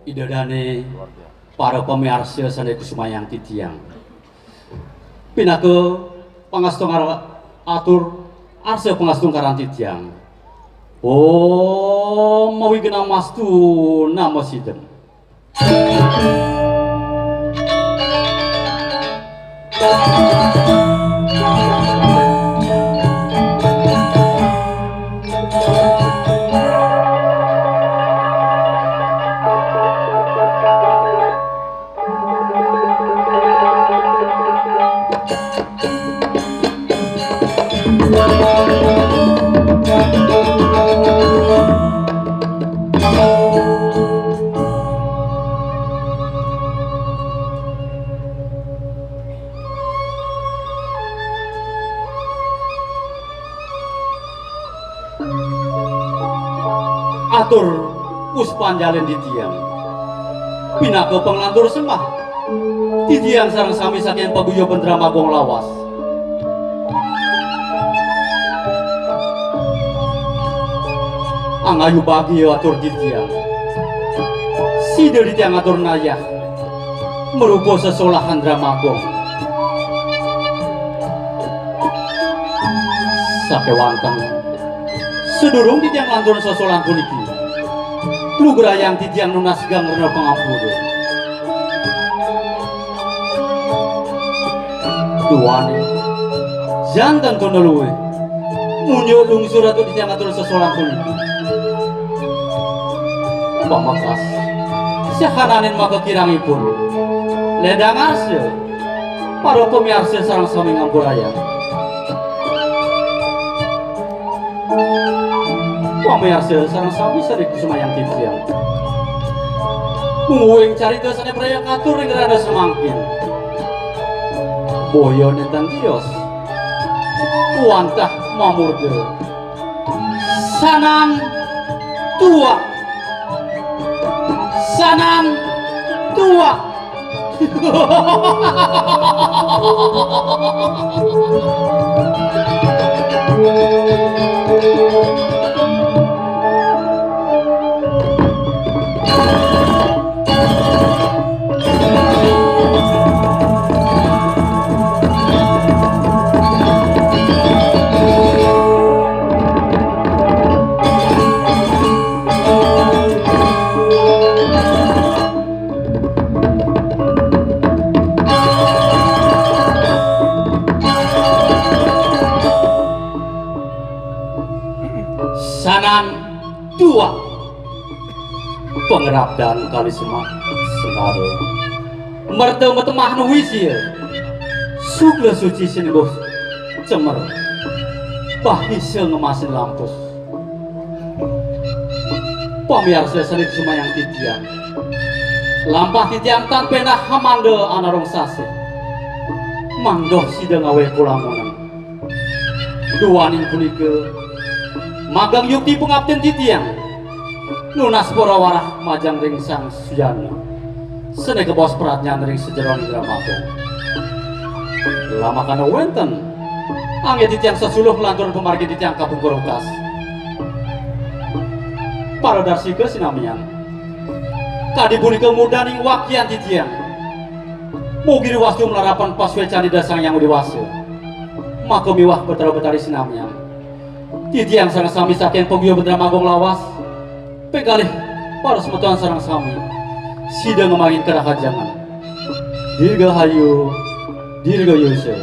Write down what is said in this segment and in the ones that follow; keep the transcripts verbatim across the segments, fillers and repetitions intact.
Ida dane para pamiarsa sane kusumayang titiang. Pinaka pangastungkar atur arsa pangastungkaran titiang. Om mawighnamastu namo sidam. Atur puspanjalen titiang. Pinaka panglantur sembah, titiang sareng sami saking paguyuban Drama Agung lawas. Angayu bagia atur titiang. Sida titiang atur nayah marupa sesolahan Drama Agung. Sakewanten, sadurung titiang lanturang sesolahan puniki, lugrayang titiang nunas geng rena pangampura. Duaning, janten tuna luih, munjuk lungsur atur titiang atur sesolahan puniki. Pamekas, sahananing makakirangipun, ledang arsa, para pamiarsa sareng sami ngampurayang. Pamiarsa sareng sami sane kusumayang titiang. Mungguing carita sane praya katur ring rahina samangkin. Boya nenten tios. Wantah mamurda. Sanan tuak. Sanan tuak. Sanan dua. Pangrabdan kali semak sengara. Merta metemah nuwi sia. Sukla suci sinengguh cemer. Bahisa ngemasin lampus. Pamiarsa sane sumayang titiang. Lampah titiang tan penah hamanda anarung sasih. Mangda sida ngawe kulamunan. Duaning punika, magang yukti pangaptin titiang. Nunas para warah majeng ring Sang Sujana. Sane kabaos pradnyan ring sajeroning Drama Agung. Lamakana wenten, angge titiang sesuluh nglanturang pamargin titiang kapungkur wekas. Para darsika sinamian. Kadi punika murdaning wakian titiang. Mugi riwastu malarapan pasuecan Ida Sang Hyang Widhi Wasa. Maka miwah Betara Betari sinamian. Titiang sareng sami saking paguyuban Drama Agung lawas. Ping kalih, para semeton sareng sami. Sida ngemangin karahajengan. Dirgahayu, dirgayusa.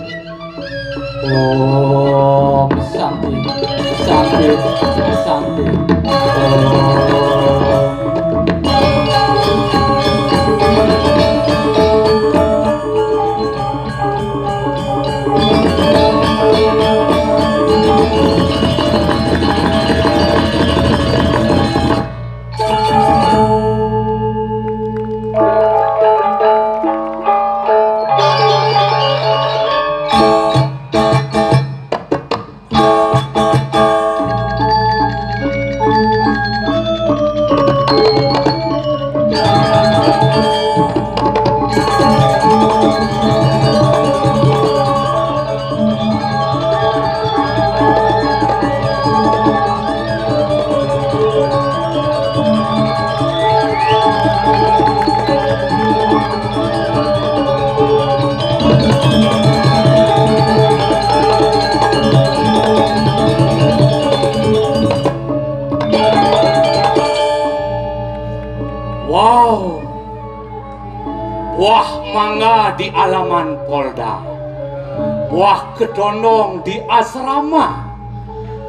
Om Santi, Santi, Santi. Om. Wah mangga di alaman Polda. Wah ketondong di asrama.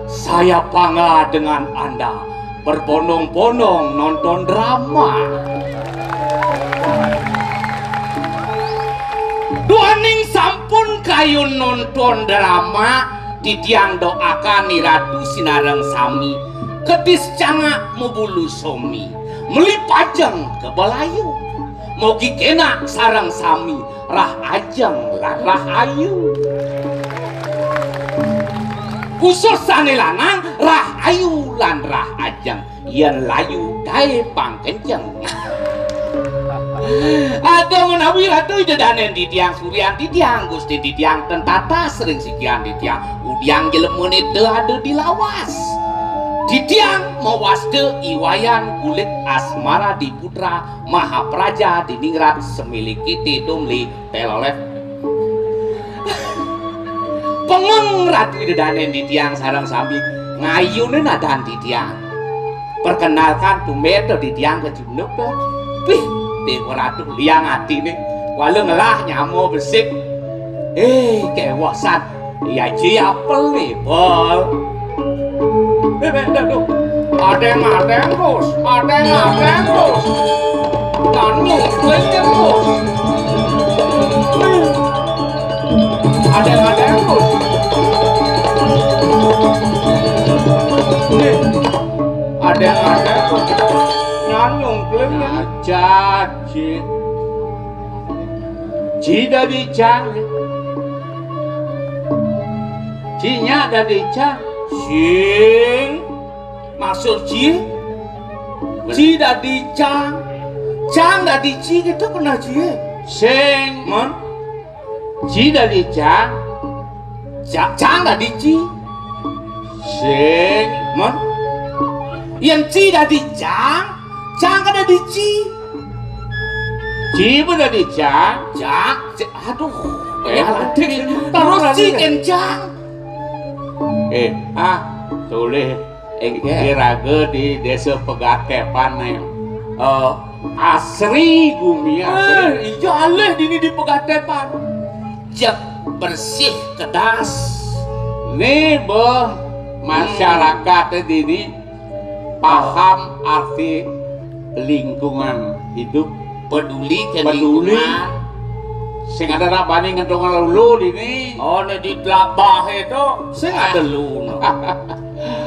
Saya bangga dengan Anda berbondong-bondong nonton drama. Duaning sampun kayun nonton drama, titiang doakan Ni Ratu sinareng sami, kedis cangak mabulu somi, meli pajeng ka balayu. Mogi kenak sareng sami rah ajeng lan rah ayu. Khusus sane lanang rah ayu lan rah ajeng, yen layu dae pang kenceng. Aduh menawi Ratu Ida Danen titiang, Suryan titiang, Gusti titiang, ten tatas ring sikian titiang, udiang jelemane te ada di lawas. Titiang mawasta I Wayan Kulit Asmara Diputra Mahapraja Diningrat Semilikiti Tumli Telolet. Pengeng Ratu Ida Danen titiang sareng sami ngayunin adan titiang. Perkenalkan tumben to titiang kecunduk to. Pih, Dewa Ratu liang atine. Wala ngelah nyama besik. Eh, kewosan. Iya, ji apel nih, Pol. Eh, eh, eh, tuh. Adeng-adeng, Bos. Adeng-adeng, Bos. Kan mukul, Bos. Adeng-adeng, Bos. Eh, adeng-adeng, Bos. Nyan nyungkling, nyan. Aja, ji. Ji dadi cang. Ji nyak dadi cang. Sing. Maksud ji? Ji dadi cang. Cang dadi ji gitu pernah ji. Sing. Mon? Ji dadi cang. Cang, cang dadi ji. Sing. Mon? Yen ji dadi cang, cang kan dadi ji. Ji pun dadi cang. Cang, cang, aduh. Eh, ya, terus ji kencang. Eh, ah, tulis. Engke. Iraga di Desa Pegatepan nih. Eh, asri gumi, asri. Eh, iya, alih dini di Pegatepan. Cek bersih, kedas. Nih, boh, masyarakat dini paham arti lingkungan hidup. Peduli ke peduli lingkungan. Sing ada nak bani ngentungan lulu dini. Oh, ne di telabah itu. Sing ada lu.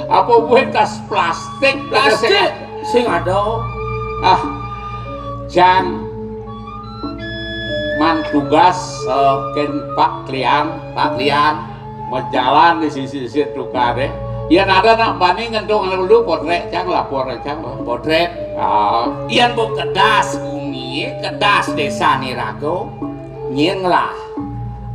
Apa buat tas plastik? Plastik. Sing ada. Ah, Jang, man tugas, eh, ken Pak Klian. Pak Klian. Majalan di sisi-sisi tukar deh. Yen ada nak bani ngentung dulu potret, Cang, lapor, Cang, lah. Potret. Ah. Yen bu kedas bumi, kedas desa ni raga, nying lah.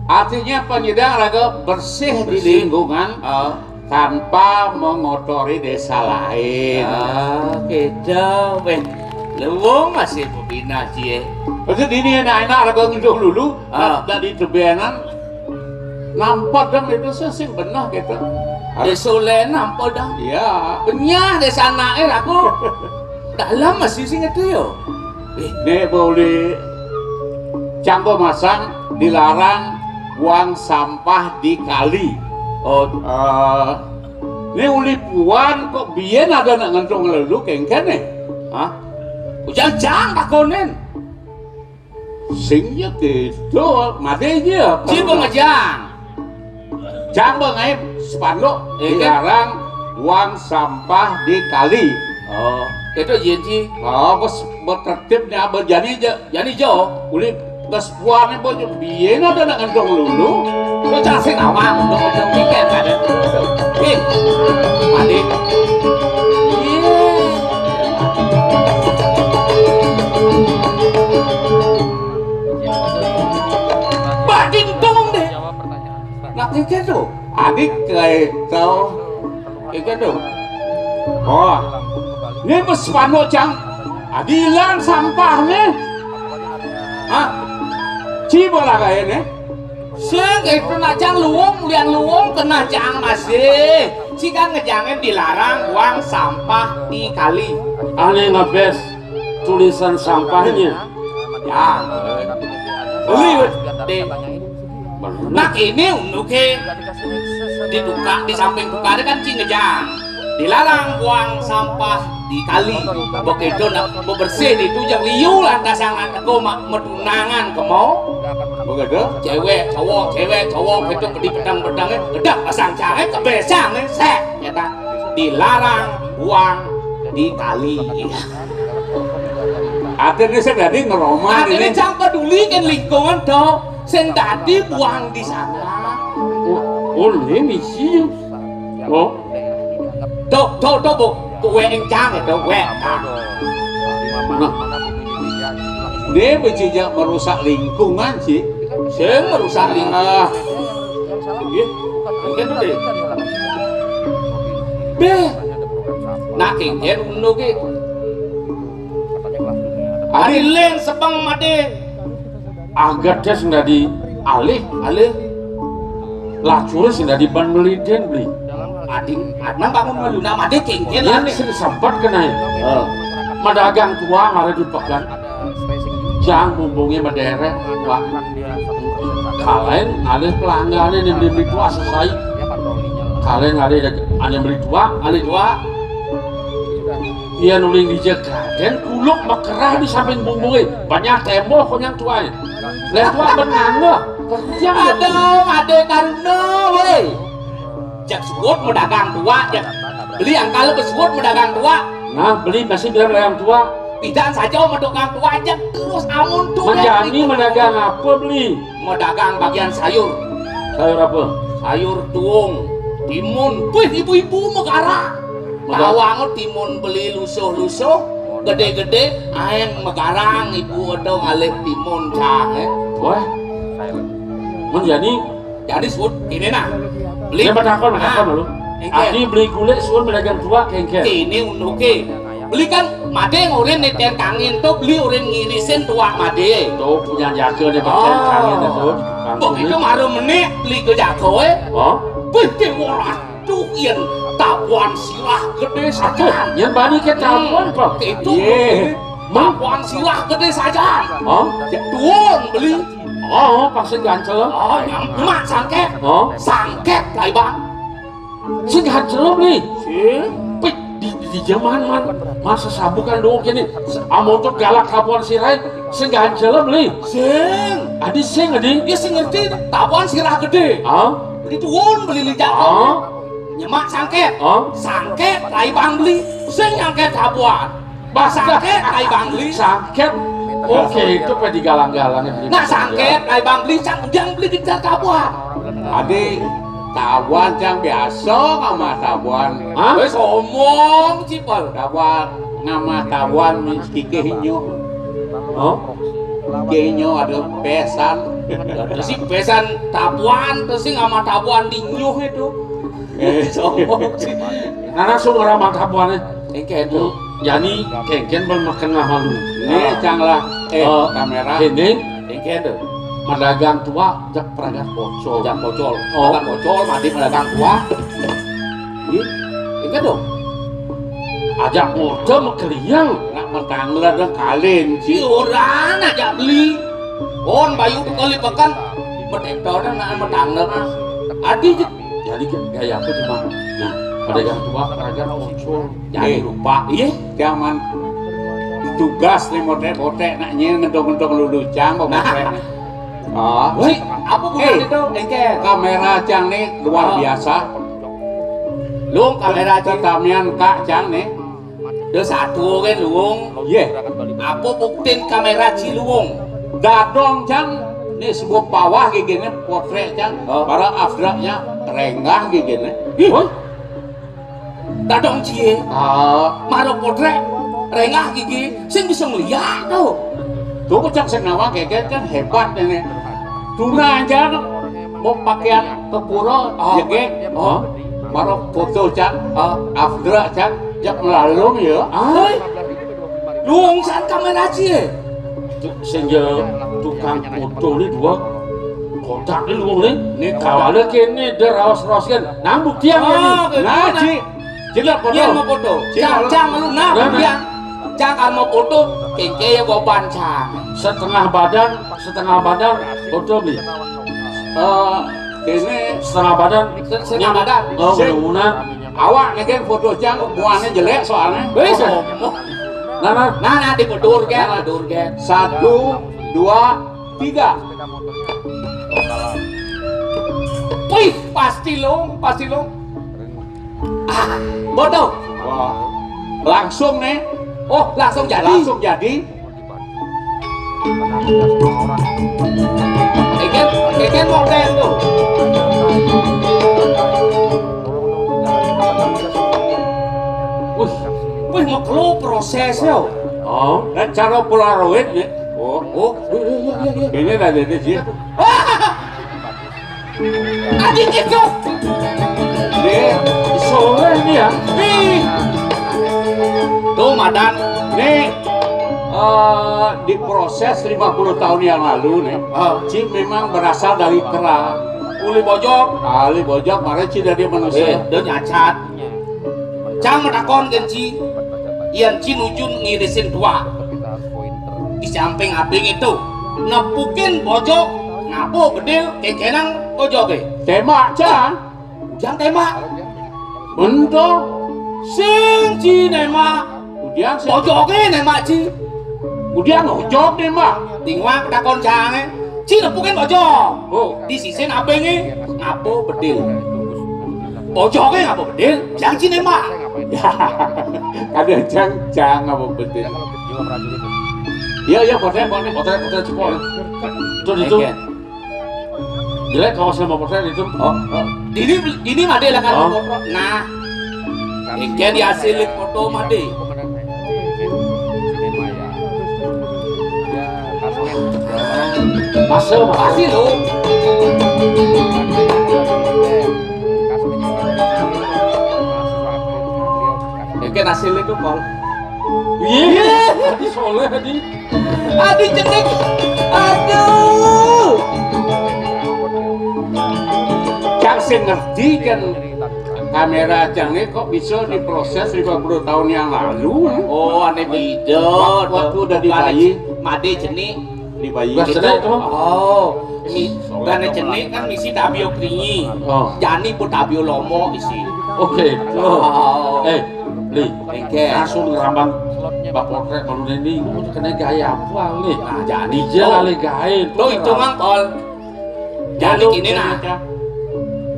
Artinya penyidang raga bersih di lingkungan, ah, tanpa mengotori desa lain. Ah, gitu, weh. Lewung masih bebina, cie. Maksud ini enak-enak raga ngentung dulu, ah, tak, tak ditebenan. Nampak dong itu sih sing benar gitu. Desa lain nampak dong. Iya. Benyah desa anake aku. Dalam masih sing itu yo. Eh, nek boleh canggo masang dilarang buang sampah di kali. Oh, eh, ini uli puan kok biyen ada nak ngentung lelu kengken nih? Hah? Ujang jang takonin. Sing ya gitu, mati aja. Ji pengejang. Jang bang aib spanduk. Eh, kan? Dilarang buang sampah di kali. Oh, itu yen ji. Oh, bos bertertib nih abah jani aja. Jani jo. Uli bos buahnya bos biyen ada nak ngantung lulu. Lo cacing awang untuk ngantung tiket ada. Hei, mandi. Iya. Bading dong deh. Nak tiket tuh. Adik kayak tau. Ikan tuh. Oh. Ini bos spanduk cang. Adilan sampah nih. Hah? Ci bola kaya nih. Sing itu nak cang luwung, lian luwung kena cang masih. Ci kan ngejangin dilarang buang sampah di kali. Aneh ngebes tulisan sampahnya. Ya. Beli, weh. Di. Nah, ini unduke di tukang, di samping tukangnya kan cingejang. Dilarang buang sampah di kali. Begitu nak bebersih di itu jang liu lantas sangat teko mak metunangan ke mau. Begitu? Cewek, cowok, cewek, cowok itu di pedang-pedangnya, udah pasang cangkir, kebesang, sek, ya tak? Dilarang buang di kali. Artinya saya tadi ngeroma. Artinya ini. Jangan peduli kan lingkungan toh. Sing tadi buang di sana. Oh, oh, ini misi. Oh. Tuh, tuh, tuh, Bu. Tuh, weng cang itu, weng. Nah. Dia becijak merusak lingkungan sih. Sing merusak lingkungan. Ah. Iya. Mungkin tuh deh. Beh. Nah, kengken ngono ki. Ari len sepeng made. Agate sing dadi alih, alih. Lacure sing dadi ban meliden, Bli. Ading, nang bangun malu, nang made kengken. Yen sing sempet kenae. Heeh. Madagang tua mare di pekan. Jang bumbunge mederek, Pak. Kalen alih pelanggane ning beli tua selesai. Kalen alih ane beli tua, alih tua. Iya nuling dija kaden kuluk makerah di samping bumbunge. Banyak tembok konyang tuae. Lah tua benang loh. Kerja. Aduh, ade karuna, woi. Jak suut medagang tua, jak beli angkal besuut medagang tua. Nah, beli masih bilang medagang tua. Pidan saja medagang tua, jak terus amun tuh. Menjani medagang apa beli? Medagang bagian sayur. Sayur apa? Sayur tuung, timun. Wih, ibu-ibu megara. Megara. Tawang timun beli lusuh-lusuh, gede-gede, aeng megarang ibu atau ngalih timun cang, eh. Wah. Menjani. Jadi suut ini nah. Beli. Dia bertakon, bertakon dulu. Engke. Aki beli kulit suut pedagang tua kengke. Ini unduke. Beli kan made ngurin niten kangin tuh beli urin ngirisin tuak made. Tuh punya jaga dia pakai kangin itu. Begitu maru menit beli ke jago eh. Oh? Bih dewa tuh yen tabuan sirah gede saja. Yang bani ke tabuan kok. Itu tabuan sirah gede saja. Oh? Tuun beli. Oh, pasti gancel. Oh, nyemak sangket. Oh? Sangket laibang. Sing hancur beli. Sing. Pih, di, di zaman man masa sabukan dong kini. Amotot galak kapuan sirai. Sing hancur beli. Sing. Adi sing adi. Dia sing ngerti. Tabuan sirah gede. Ah? Beli tuun beli lijak. Ah? Nyemak sangket. Ah? Sangket laibang beli. Sing nyangket tabuan. Sangket, ai Bang Beli. Sangket. Oke, itu pe digalang-galang. Nah, sangket, ai Bang Beli, cang ujang beli di tabuan. Ade, tabuan cang biasa ngama tabuan. Hah? Wis omong cipel. Tabuan ngama tabuan mis kikih inyo. Oh? Kikih inyo ada pesan. Terus si pesan tabuan, terus si ngama tabuan di nyuh itu. Eh, sombong sih. Nah, langsung orang mantap buahnya. Engke itu. Jadi kengken belum makan lah malu. Nih, cang lah. Eh, kamera. Ini. Engke itu. Madagang tua, jak peragat pocol. Jak pocol. Oh. Peragat pocol, mati madagang tua. Ih, engke tuh. Ajak motor mekeliang. Nak metangler dan kalin. Si orang ajak beli. On bayu kali pekan. Metetonan nak metangler. Adi je. Jadi gaya apa cuma? Nah, pada yang tua, pada yang muncul. Jadi lupa. Iya, zaman tugas nih motek-motek nak nyel ngedong-ngedong lulucang kok motek. Ah, woi, apa bukan itu? Engke. Kamera cang nih luar biasa. Lung kamera cang. Tetamian kak cang nih. Ada satu kan luung. Iya. Apa buktin kamera Ciluung? Dadong cang, nih sebut bawah gigine potrek cang. Oh. Para afdraknya renggah gigine. Ih. Dadong cie. Ah. Maro potrek renggah gigi, sing bisa ngeliat tuh. Tuh cang sing nawang geger kan hebat ini. Tuna aja mau pakaian ke pura, oh. Jegek. Oh. Maro foto cang, oh. Afdrak cang, jak melalung ya. Ah. Luung san kamera cie. Sehingga tukang foto ni dua kotak ni luung ni. Ni kawala kene dia raos-raos kan. Nang buktian ni. Nah, ci. Cina foto. Dia mau foto. Cang, cang lu nah buktian. Cang kalau mau foto, kéngkén ya goban cang. Setengah badan, setengah badan, foto bi. Eh, ini setengah badan, se-, setengah badan. Oh, sing. Kerumunan. Awak nih kan foto cang, muanya jelek soalnya. Wis, sombong. Nah, nah. Nah, nah, di mundur kan, mundur kan. Satu, dua, tiga. Wih, pasti long, pasti long. Ah, bodoh. Wah. Langsung nih. Oh, langsung jadi. Langsung jadi. Keken, keken model tuh. Wih, wih, mau kelu prosesnya. Oh, dan cara Polaroid nih. Oh, oh, iya, iya, iya, iya. Ini ada di sini. Anjing itu. Nih, soleh nih ya. Nih. Tuh, Madan. Nih, eh, diproses lima puluh tahun yang lalu nih. Ah. Ci memang berasal dari kera. Uli bojog. Uli bojog, makanya Ci dari manusia. Eh, dia nyacat. Cang matakon kén Ci, yén Ci nuju ngirisin tuak. Di samping abing itu, nepukin bojog, ngapa bedil, kékénang bojogé. Témbak, Cang. Ujang témbak. Bento. Sing Ci némbak. Ujang sing. Bojogé némbak Ci. Ujang ojog némbak. Tinguak takon cangé. Ci nepukin bojog. Oh. Di sisin abingé, ngapa bedil. Bojogé ngapa bedil, jang Ci némbak. Ya, ada jang, jang ngapa bedil. Iya, iya, potret, potret, potret, potret, cepol. Itu, itu. Oke. Jelek kalau saya mau potret itu. Oh, oh. Ini, ini mah dia lah kan. Oh. Potret. Nah. Engké dihasilin foto mah deh. Masuk, masuk. Pasti lo. Engké hasilin tuh, Pol. Iya, Haji Soleh, Haji. Aduh, cendek. Aduh. Cang sing ngerti kan, kamera cang ini kok bisa diproses lima puluh tahun yang lalu, eh? Oh, ané bida. Wak-, waktu udah di bayi. Madé cenik. Di bayi. Wah, gitu. Sedek tuh. Oh, mi-, gane cenik kan misi tabio kringi. Oh. Jani pun tabio lomo isi. Oke. Oh. Eh, Li. Engké. Langsung ngerambang bak potret malu ini. Kena gaya apa, Li? Nah, jadi. Dia kali gaya. Tuh, itu mang, Pol. Jani gini, nah.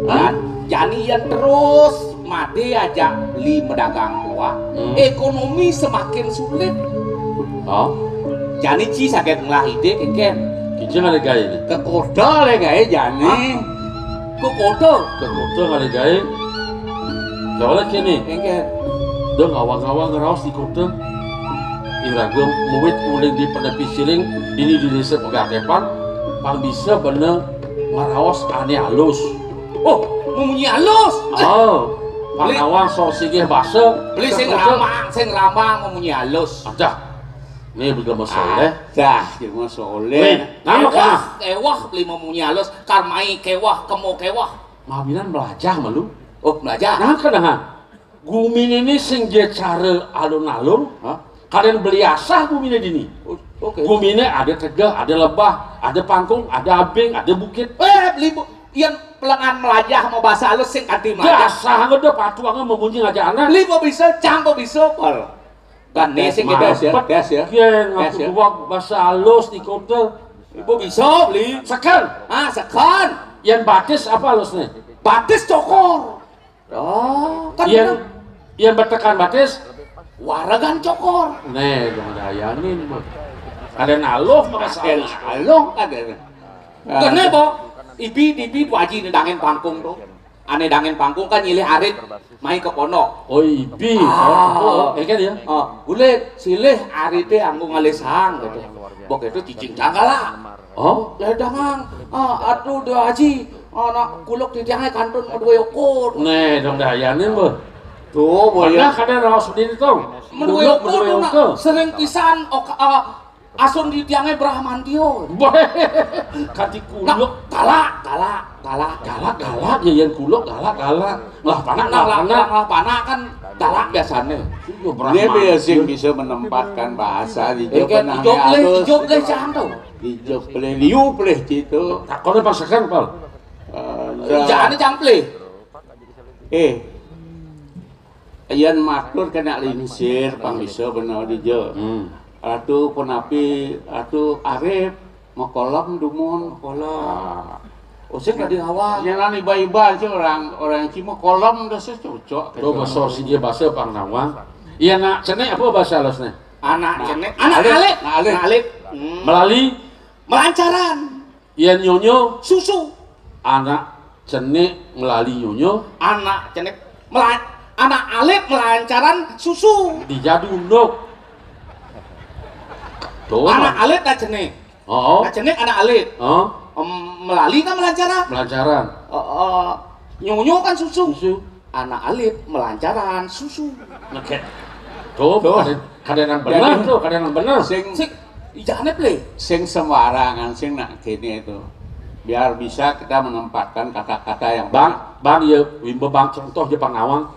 Hah? Jan-, jani yang terus mati aja beli medagang tua. Hmm. Ekonomi semakin sulit. Oh. Jani Ci saged ngelah ide, Keken. Kijeng ada gaé. Ke kota le gaé, jani. Hah? Ke kota? Ke kota ada gaé. Soalnya gini. Keken. Dong awang-awang ngeraos di kota. Iraga muwit uling di penepi siring, dini di desa Pegatepan, pang bisa bener ngeraos ané alus. Oh, memunyi alus. Oh, pang beli, nawang sok sigih basa. Beli sing ramang, sing ramang memunyi alus. Adah, ini beli Mas Soleh. Adah, beli Mas Soleh. Wih, nama kéwah, kan? Kéwah beli memunyi alus, karmai kéwah, kemo kéwah. Mawinan melajah malu. Oh, melajah. Nah, kenahan. Guminé ini sing ja cara alun-alun, ha? Kadén beli asah guminé dini. Oh, oke. Guminé ada tegeh, ada lebah, ada pangkung, ada abing, ada bukit. Eh, beli bu-, yén pelengan melajah mau bahasa halus sing kanti melajah. Dasar ngedep atuang memunyi aja anak. Beli mau bisa, cang mau bisa, Pol. Kan nih sing kita tes ya, tes ya. Yen tes aku ya. Dua bahasa halus di kota. Ibu bisa beli. Sekan. Ah, sekan. Yang batis apa halusnya? Batis cokor. Oh, kan yang, bener. Yang betekan batis waregan cokor. Nih, dong dayanin mah. Ada naluh mah ada naluh ada. Kene po? Ibi, ibi Bu Aji nih dangin pangkung tuh. Ane dangin pangkung kan nyilih arit main ke pondok. Oh, ibi. Ah. Oh, oh, ya kan ya? Oh, bulit silih arite anggo ngalih sang gitu. Bok itu cicing cangkala. Oh, ya dangang. Ah, aduh, Dua Haji. Anak kuluk titiangnya kantun mau dua ukur. Nih, dong dayanin, Beuh. Tuh, boy. Pernah kada raos di itu? Mau dua ukur tuh, nak. Sering pisan, ok, ah, Asun di tiangé Bramantio. Boh, kanti kuluk. Nah, galak, galak, galak. Galak, galak, ya, yén kuluk, galak, galak. Lah, panak, nah, lah, lah, panak. Lah, lah, panak kan galak biasané. Iya, Bramantio. Dia biasa sing bisa menempatkan bahasa di Jawa Tengah ijo pleh, halus, ijo pleh gitu. Cang to. Ijo pleh, liu pleh, gitu. Takoné pasekan, Pal. Eh, jané cang pleh. Eh, yén matur kéné lingsir, pang bisa bener dija. Hmm. Ratu punapi, Ratu Arif, makolom dumun. Makolom. Ah. Oh, sing tadi awal. Yén lan iba-iba aja orang, orang ci makolom udah cocok. Tuh, gitu. Basa siji basa pang nawang. Iya, nak cenik apa basa halusné? Anak cenik, anak alit. Anak alit. Anak alit. Hmm. Melali. Melancaran. Yén nyonyo. Susu. Anak cenik melali nyonyo. Anak cenik mela-, anak alit melancaran susu. Dijadu unduk. Tuh, anak alit nak cenik. Oh. Nak cenik anak alit. Oh. Em, melali kan melancaran. Melancaran. Oh, oh. Nyonyo kan susu. Susu. Anak alit melancaran susu. Nah, kayak, tuh, tuh. Kadén-, kadénan bener tuh, kadénan bener. Sing, sing, ijané plé. Sing sembarangan, sing nak kéné itu. Biar bisa kita menempatkan kata-kata yang Bang, benar. Bang, ya, wimba Bang contoh ja pang nawang.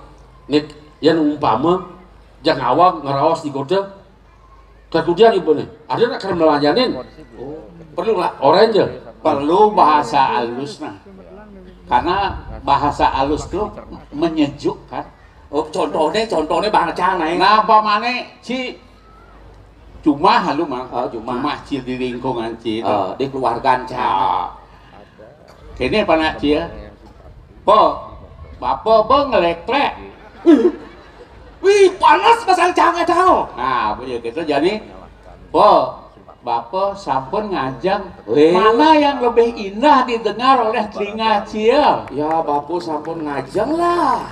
Nik, yén umpama, ja nawang ngeraos di kota, kakudian ibané. Ada nak keur melanjanin? Oh, perlu lah. Orang ja. Perlu bahasa halus, nah. Karena bahasa halus tuh menyejukkan. Oh, contohnya, contohnya bahasa Cang, nah. Nah, umpamané ci cuma halu mah. Oh, cuma. Cuma ci di lingkungan ci itu. Oh, di keluarga Cang. Ah. Kéné panak ci ya. Po, bapa ba ngléklék. Wih, panas pasang Cang éta. Nah, ya gitu jadi, po, bapa sampun ngajeng. Wih. Mana yang lebih indah didengar oleh telinga ci ya? Ya, bapa sampun ngajeng lah.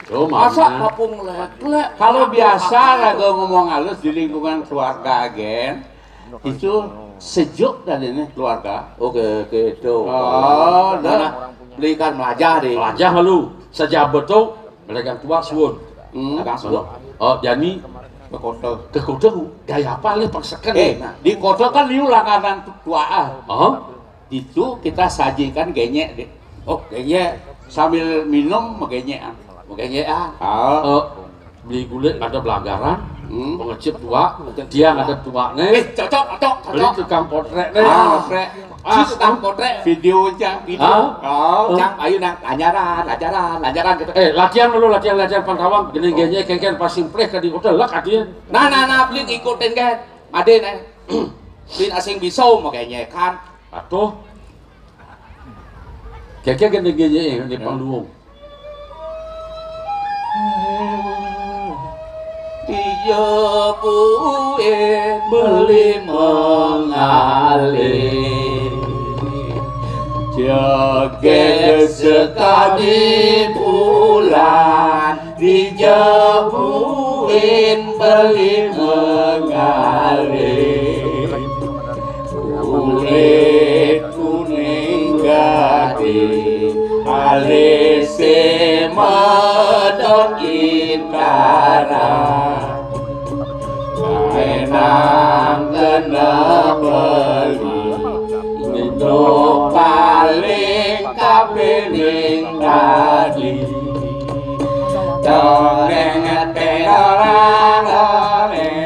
Tuh, masa mana? Bapa ngléklék. Kalau biasa raga ngomong halus di lingkungan keluarga, gén, itu sejuk tadinya keluarga. Oke, gitu. Oh, nah. Belikan melajah deh. Melajah lu. Saja betul, belikan tua suun. Hmm. Agak suun. Oh, jani ke kota. Ke kota, gaya apa lé pasekan? Eh, nah, di kota kan liu langganan tua, ah. Oh. Itu kita sajikan genyek deh. Oh, genyek. Sambil minum, magényekan. Magényekan. Ah. Oh. Beli gulik ada belanggaran, hmm, pengecip tua, pengecip tiang tua. Ada tuakné. Eh, cocok, cocok, beli cocok. Tukang potrék né. Ah, potrék. Ah, si tukang potrék. Video aja, video. Ah. Oh, Cang, ayo nah, lanjaran, lanjaran, lanjaran gitu. Eh, latihan dulu, latihan, latihan pang tawang. Gini, oh, gini, kéngkén pas simpleh ka di hotel lah, kadinya. Nah, nah, nah, beli ikutin kan. Madé, nah. Beli asing bisa, makanya kan. Atuh. Kéngkén gini, gini, ini pangluung. Dijepuin beli mengalih, jegég sekadi bulan, dijepuin beli mengalih. Kulit kuning gading, alisé medot intara. Kaénang kena beli, itu paling kapining tadi. Doreng, doreng, doreng.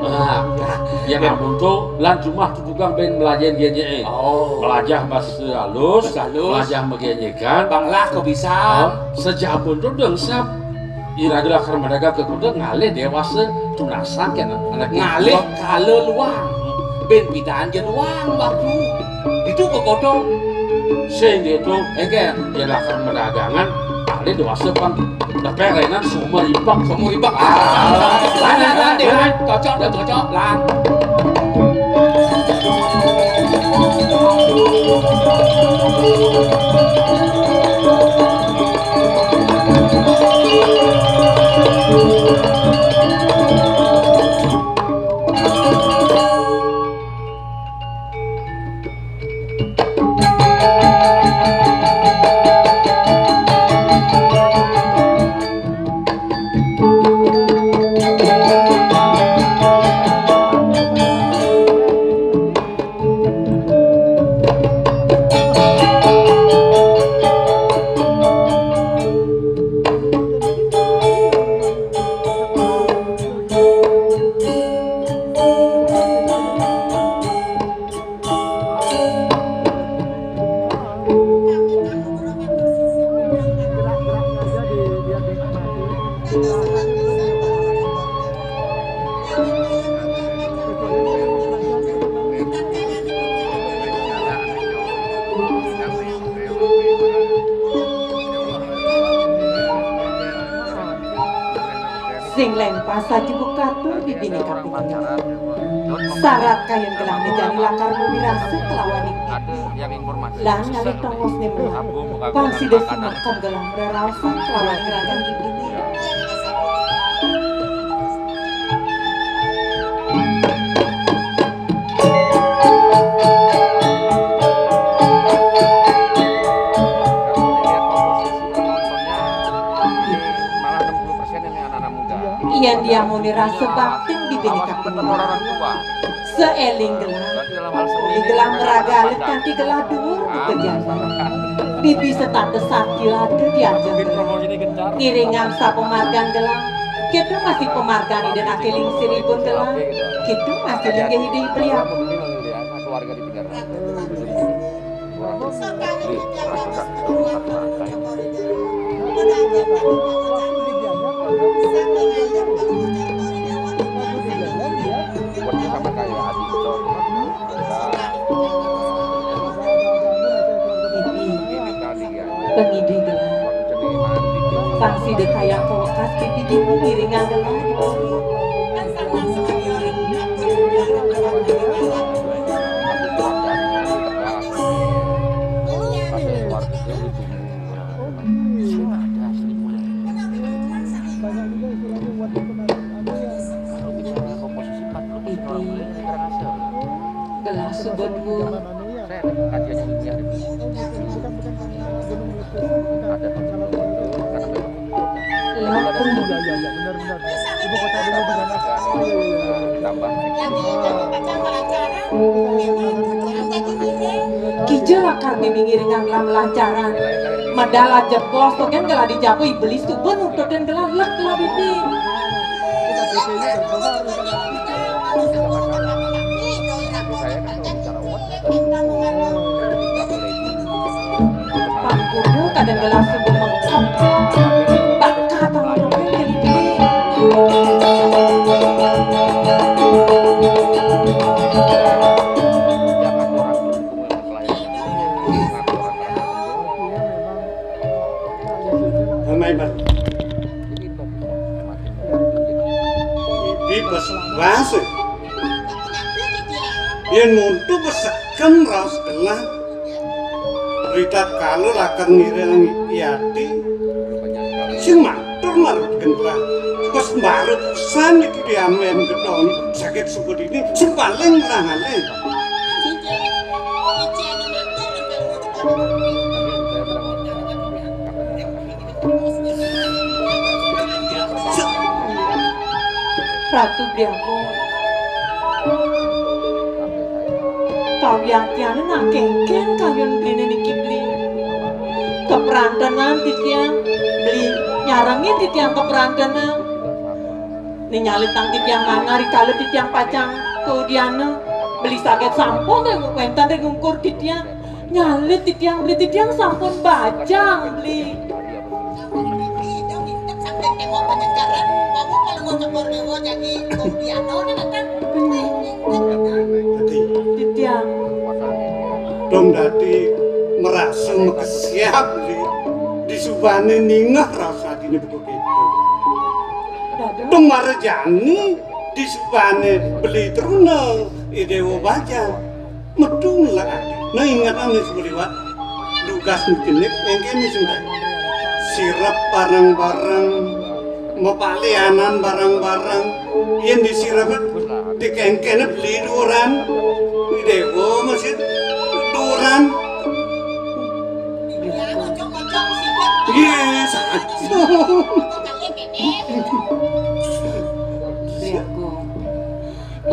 Nah, yang ampun tuh, lan jumah tuh tukang bén melajah genyek. Oh. Melajah bahasa halus, bahasa halus. Melajah magényekan. Banglah kok bisa. Oh, saja ampun tuh dengsap. Iraga lakar maraga ka kuda ngalih dewasa tunasan kena anak. Ngalih kala luang. Bin pidan ja luang waktu. Itu ka godong. Sing ditu, engken, ya lakar maragangan, alih dewasa pan depek renan sumur ibak. Sumur ibak. Ah. Lan, lan, lan, lan. Cocok, dah cocok, lan. Sing lempah saja bukatur bibiné kaping enem. Sarat kayun gelah jani lakar mamirasa kelawan ibu. Lan ngalih tongosné meneh. Pang sida sumekem gelah mraraosan kelawan ngragan bibiné. Yén diamuné rasa baktin bibiné kaping lima. Saéling gelah. Di gelah maraga alit kanthi gelah duur buka jana. Bibi setata sakti lada diajeng gelah. Ngiringang sapamargan gelah. Kita masih pamargan Ida Naké Lingsiripun gelah. Kita masih linggih Ida Ibu Liaku. Pangidih gelah. Pang sida kayang kawekas pipidimu ngiringang gelah. Gelah suba duur. Lah, kija lakar mimih ngiringang lan lancaran. Medal jebos to kan gelah dijaba iblis suba nuntutin gelah lek gelah bibi. Pangkudu kadang gelah suba mengkep. Bakat pangkudu. Amai, Bang. Iki bas bas. Yén muntu besekem raos gelah. Ritatkala lakar ngiring yati. Sing matur marut gentrah. Bas mbarut pisan iki diamben gedong. Sakit suku dini sing paling murah ngalih. Ratu Bli Agung. Kawiatiané nak kéngkén kayun bliné niki, Bli. Keprantenan titiang, Bli, nyarengin titiang keprantenan. Né nyalitang titiang manah rikala titiang pacang kaudiana, Bli, saget sampun wénten ring ungkur titiang. Nyalit titiang, Bli, titiang sampun bajang, Bli. Dadi, titiang dong dadi merasa makesiab di, di subane ningeh rasa atine buka keto. Dong marejani di subane beli truna, i dewa bajang. Metu ngelak ati. Nah, ingetang nih sebeliwat. Dugas ngejenik, engkene sing sirep bareng-bareng, mepalianan bareng-bareng. Yen disirep dikengkene beli duran. Dewa masih duran. Yes, aja.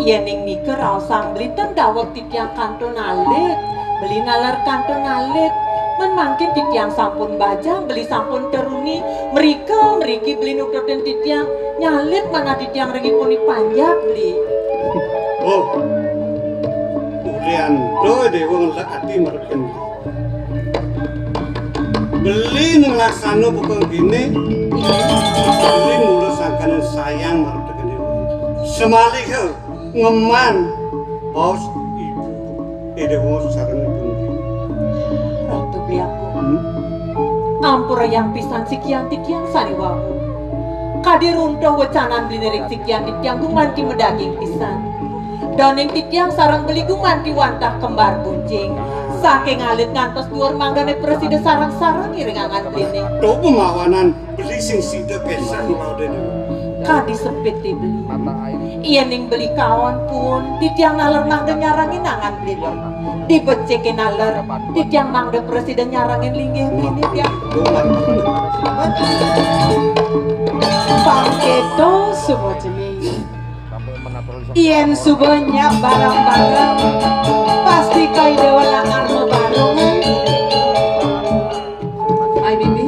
Yening nika raosang beli ten daweg titiang kantun alit, beli naler kantun alit. Men mangkin titiang sampun bajang, beli sampun teruni, mrika mriki beli nututin titiang, nyalit manah titiang ring ipun panjak beli. Oh, ulian do dewa ngelak ati mereken. Beli nenglaksana buka kene, beli mula sangkaning sayang marep tekene. Semaliha ngeman baos ibu, i dewa sareng ibu. Ratu Biaku. Hmm? Ampurayang pisan sikian titiang sane wau. Kadi runtuh wecanan beli ring sikian titiang gumanti madaging pisan. Daning titiang sareng beli gumanti wantah kembar bunjing. Saking alit ngantos duur manggane prasida sareng-sareng iring angan beline. To pemawanan beli sing sida kesah nglaudene. Kadi sepit di beli. Yening beli kaon pun, titiang naler mangda nyarengin angan beline. Dibecike naler, titiang mangda prasida nyarengin linggih beline tiang. Pangketo suba jeming. Yen suba nyap bareng-bareng, pasti kai dewa lakar mabareng. Ai bibi.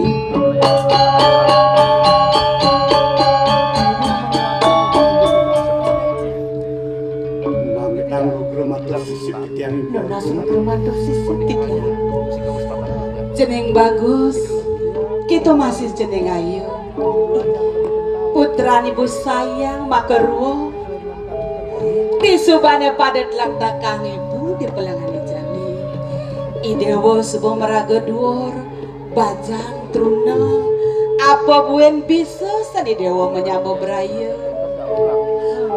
Mamitang lugra matur sisip titiang. Nunas lugra matur sisip titiang. Jeneng bagus, kita masih jeneng ayu. Putran ibu sayang makarua. Disubane pada dlaktakang ibu di pelengane jani. I dewa suba maraga duur, bajang truna, apa buin bisa sane dewa manyama braya.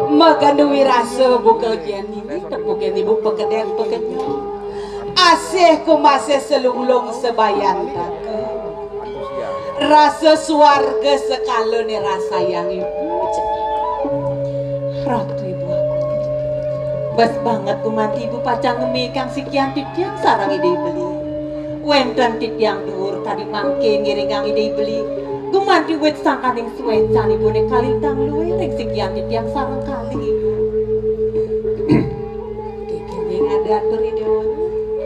Magandu wirasa buka jani tepukin ibu pekedek pekenyong. Asih kumasih selunglung sabayantaka. Rasa suarga sekala ne rasayang ibu. Ratu ibu aku. Bes banget gumanti ibu pacang ngemikang sikian titiang sareng Ida Beli. Wenten titiang duur kadi mangke ngiringang Ida Beli. Gumanti wit sangkaning suecan ibune kalintang luih ring sikian titiang sareng kalih ibu. Kene ada atur Ida.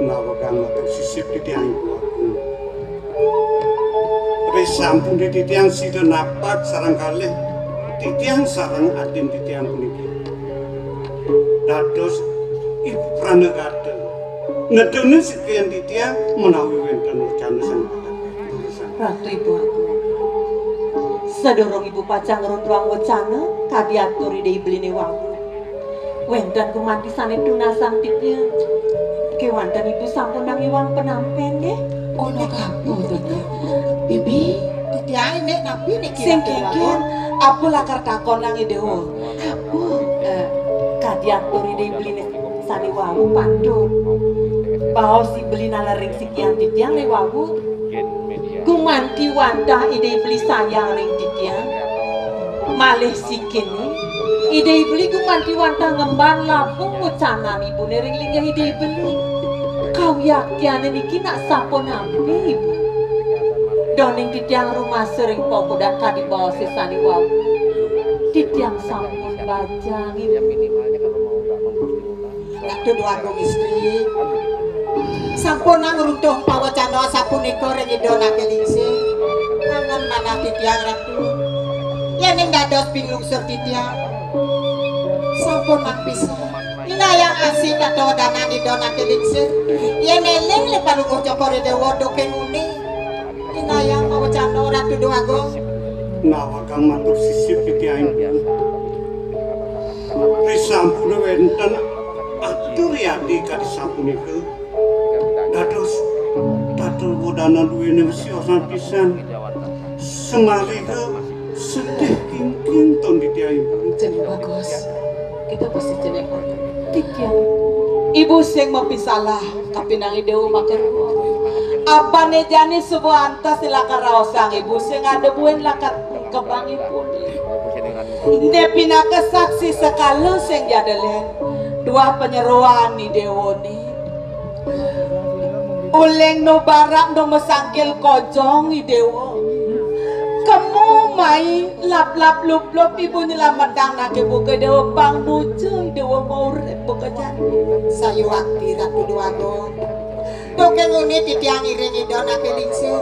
Nawegang matur sisip titiang ibu aku. Risampun titiang sida napak sareng kalih, titiang sareng adin titiang puniki dados ibu pranagata. Nedune sikian titiang menawi wenten wacana sing Ratu ibu aku. Sadurung ibu pacang ngruntuang wacana, kadi atur Ida Ibeline wau. Wenten gumanti sane tunasang titiang. Kewanten ibu sampunang iwang penampen nggih. Ana kapu to, Dik? Bibi, titiang nek napi niki? Sing kengken, apa lakar takonang Ida Dewa? Apa? Eh, kadi atur Ida Ibeline sane wau patut. Baos Ibeli naler ring sikian titiang ne wau. Gumanti wantah Ida Ibeli sayang ring titiang. Malih sikene, Ida Ibeli gumanti wantah ngemban labung wecanan ibune ring linggih Ida Ibeli. Kawiaktiane niki nak sapunapi, Ibu? Doning titiang rumasa ring pokodan kadi baose sane wau. Titiang sampun bajang, Ibu. Ratu Dewa Agung Istri. Sampunang runtuh pawacana sapunika ring Ida Nake Lingsir. Angen manah titiang Ratu. Yening dados pinglungsur titiang. Sampunang pisan. Inayang asih tata wadanan Ida Nake Lingsir. Yen eling le Palungguh Cokor Dewa duke nguni. Inayang mawacana Ratu Dewa Agung. Nawegang matur sisip titiang. Risampun wénten atur yadi kadi sapunika. Dados tatel bodana duwéné siosan pisan. Semaliha sedih kingking ton titiang. Jeneng bagus. Kita pasti jeneng titiang. Ibu sing mapisalah kapinang Ida maka apané jani suba antas lakar raosang ibu sing ada buin lakar kebangipun. Né pinaka saksi sekala sing jadelen dua panyeroan Ida né. Uling nu barak nu masangkil kojong Ida. Kemu mai lap-lap lup-lup ibu nyelametang nake buka Ida pang nuju Ida mau urip buka jani. Sayuwakti Ratu Déwagung. Duké nguni titiang ngiring Ida nake lingsir.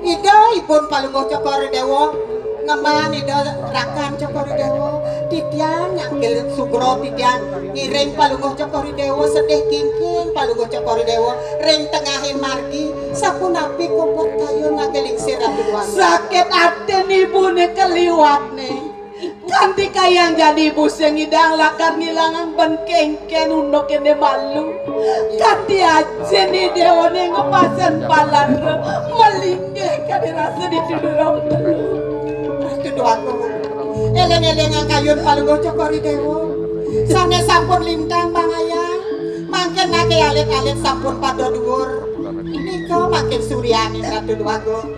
Ida ipun Palungguh Cokor Déwa, ngemban Ida rakan Cokor Déwa. Titiang nyangkil sugra titiang ngiring Palungguh Cokor Déwa sedih kingking Palungguh Cokor Déwa ring tengahing margi. Sapunapi kupat kayun nake lingsir Ratu Déwagung? Sakit atin ibuné kaliwatné. Kanti kayang jani ibu sing ngidang lakar ngilangang ben kéngkén unduk kéné malu. Kanti ajin Ida né ngepasen palatra malinggih kadi rasa dituduh rong telu. Ratu Déwagung. Éling-élingang kayun Palungguh Cokor Déwa. Sané sampun lintang pangayah. Mangkin nake alit-alit sampun pada duur. Nika mangkin suryaning Ratu Déwagung.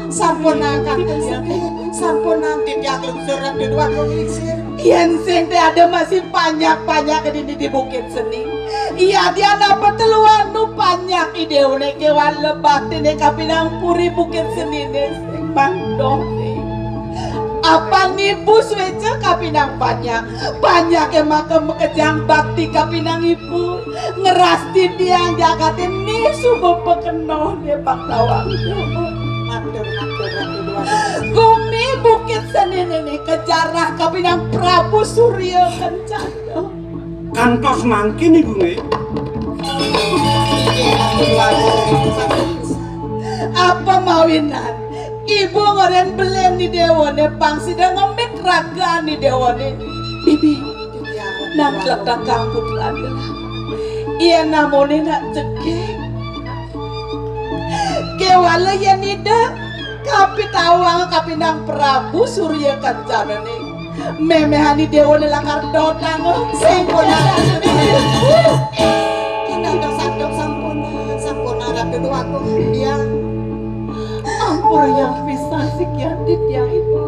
Sampunang kanten sedih, sampunang titiang lungsur Ratu Déwagung lingsir. Yén sing té ada masih panjak-panjak dini di Bukit Seni. Iya, dia napa teluan nu panjak Ida né kéwan lebatiné kapinang puri Bukit Seniné sing mangdoh. Apa nibu suéca kapinang panjak? Panjaké maka makejang bakti kapinang ibu. Ngrastitiang jagaté né suba pakenoh né bak tawang. Matur, matur, Ratu Déwagung. Gumi Bukit Seniné né kajarah kapinang Prabu Surya Kencana. Kantos mangkin ibuné. Inggih, Ratu Déwagung. Apa mawinan? Ibu ngoren belen Ida né pang sida ngemit ragan Ida né. Bibi, nang tletang kang putran. Iya namune nak cekek. Kéwala yén Ida kapitawang kapinang Prabu Surya Kencana né. Méméhan Ida né lakar dotang. Sampun. Indah sampun, sampun, sampun, Ratu Déwagung. Dia. Ampurayang pisan sikian titiang ibu.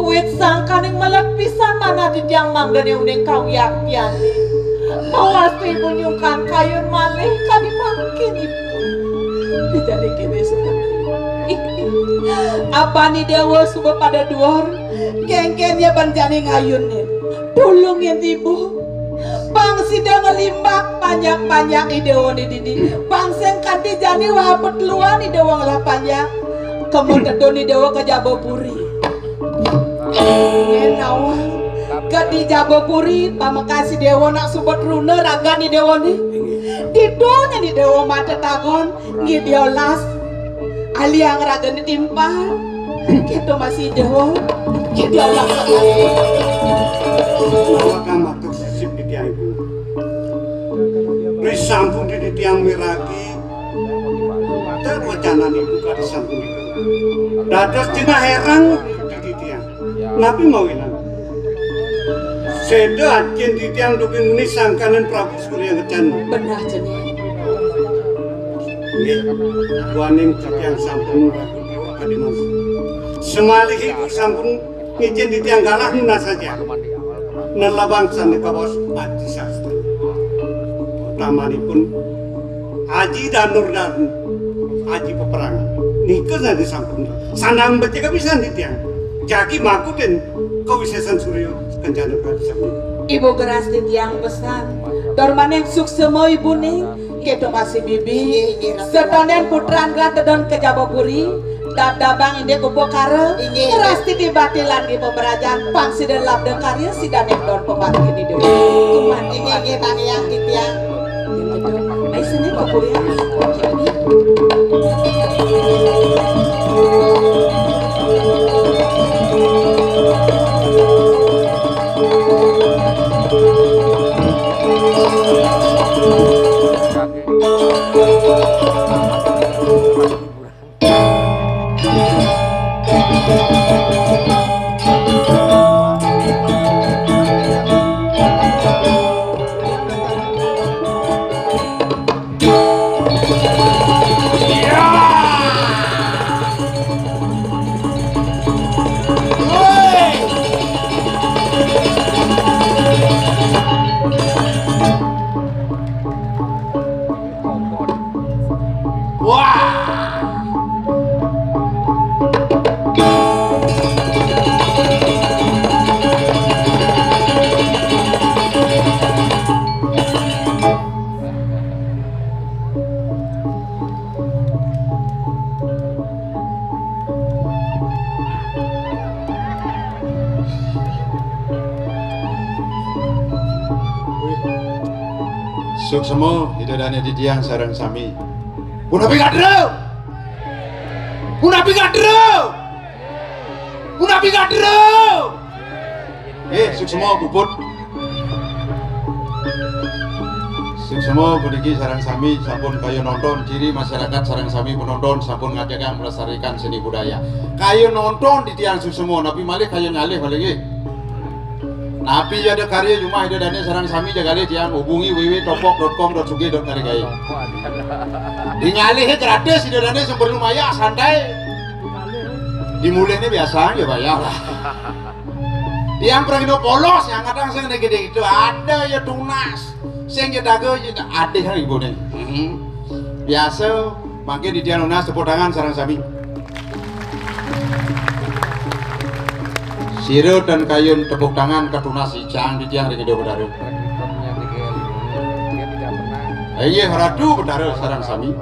Wit sangkaning melet pisan manah titiang mangdané uning kawiaktiané. Mawastu ibu nyungkan kayun malih kadi mangkin ibu. Dijadi kéné seperti. Apani Déwa suba pada duur, kéngkén ya ban jani ngayunin. Tulungin ibu. Pang sida ngelimbak panjak-panjak Ida né dini. Pang sing kanti jani wah petluan Ida ngelah panjak. Kemu tedun Ida ka Jabapuri. Yén nawang ka di Jabapuri, pamekas Ida nak suba truna ragan Ida né. Ditu nyén Ida mata tagon. Nggih diolas. Aliang ragane timpal. Kita masih jauh. Nggih diolas. Mawakang matur sisip titiang ibu. Risampun titiang miragi. Ter wacanan ibu kadi sampun. Dados jenah herang titiang. Napi mawinan? Séda ajin titiang dugi nguni sangkaning Prabu Surya Kencana. Benah jeneng. Nggih, duaning titiang sampun kadi mangkin. Semalih ibu sampun ngijin titiang galah nunas saja. Nelebang sane kawas aji sastra. Utamanipun Aji Danur dan Aji Peperangan. Nika sane sampun. Sanang becik pisan titiang. Jagi makutin kawisesan Surya Kencana Prabu. Ibu geras titiang pesan. Tur maning suksema ibune, kita masih bibi. Setanen putran geras tedon ke Jabapuri. Dadabang indik upakara, ngrastiti bakti lan di pemerajan, pang sida labda karya, sida nengdon pemati di dunia. Kuman inggih, inggih, titiang. Ai sini kukuliah. Suksma Ida Dane titiang sareng sami. Punapi kadra? Punapi kadra? Punapi kadra? Eh, suksma puput. Suksma puniki sareng sami sampun kaya nonton, ciri masyarakat sareng sami penonton sampun ngajagang melestarikan seni budaya. Kaya nonton titiang suksma, napi malih kaya ngalih malih nggih. Napi ada karya jumah Ida Dane sareng sami jagalih tiang hubungi www.topok.com.sugih.ngaregae. Di ngalih gratis Ida Dane sing perlu mayah santai. Di mulihne biasa ya bayar lah. Tiang pragina polos yang kadang sing gede itu ada ya tunas. Sing ya daga ya ada kan ibune. Hmm. Biasa mangkin di tiang nunas tepuk tangan sareng sami. Sira tan kayun tepuk tangan katunas ijang titiang ring Ida Betara. Inggih Ratu Betara sareng sami.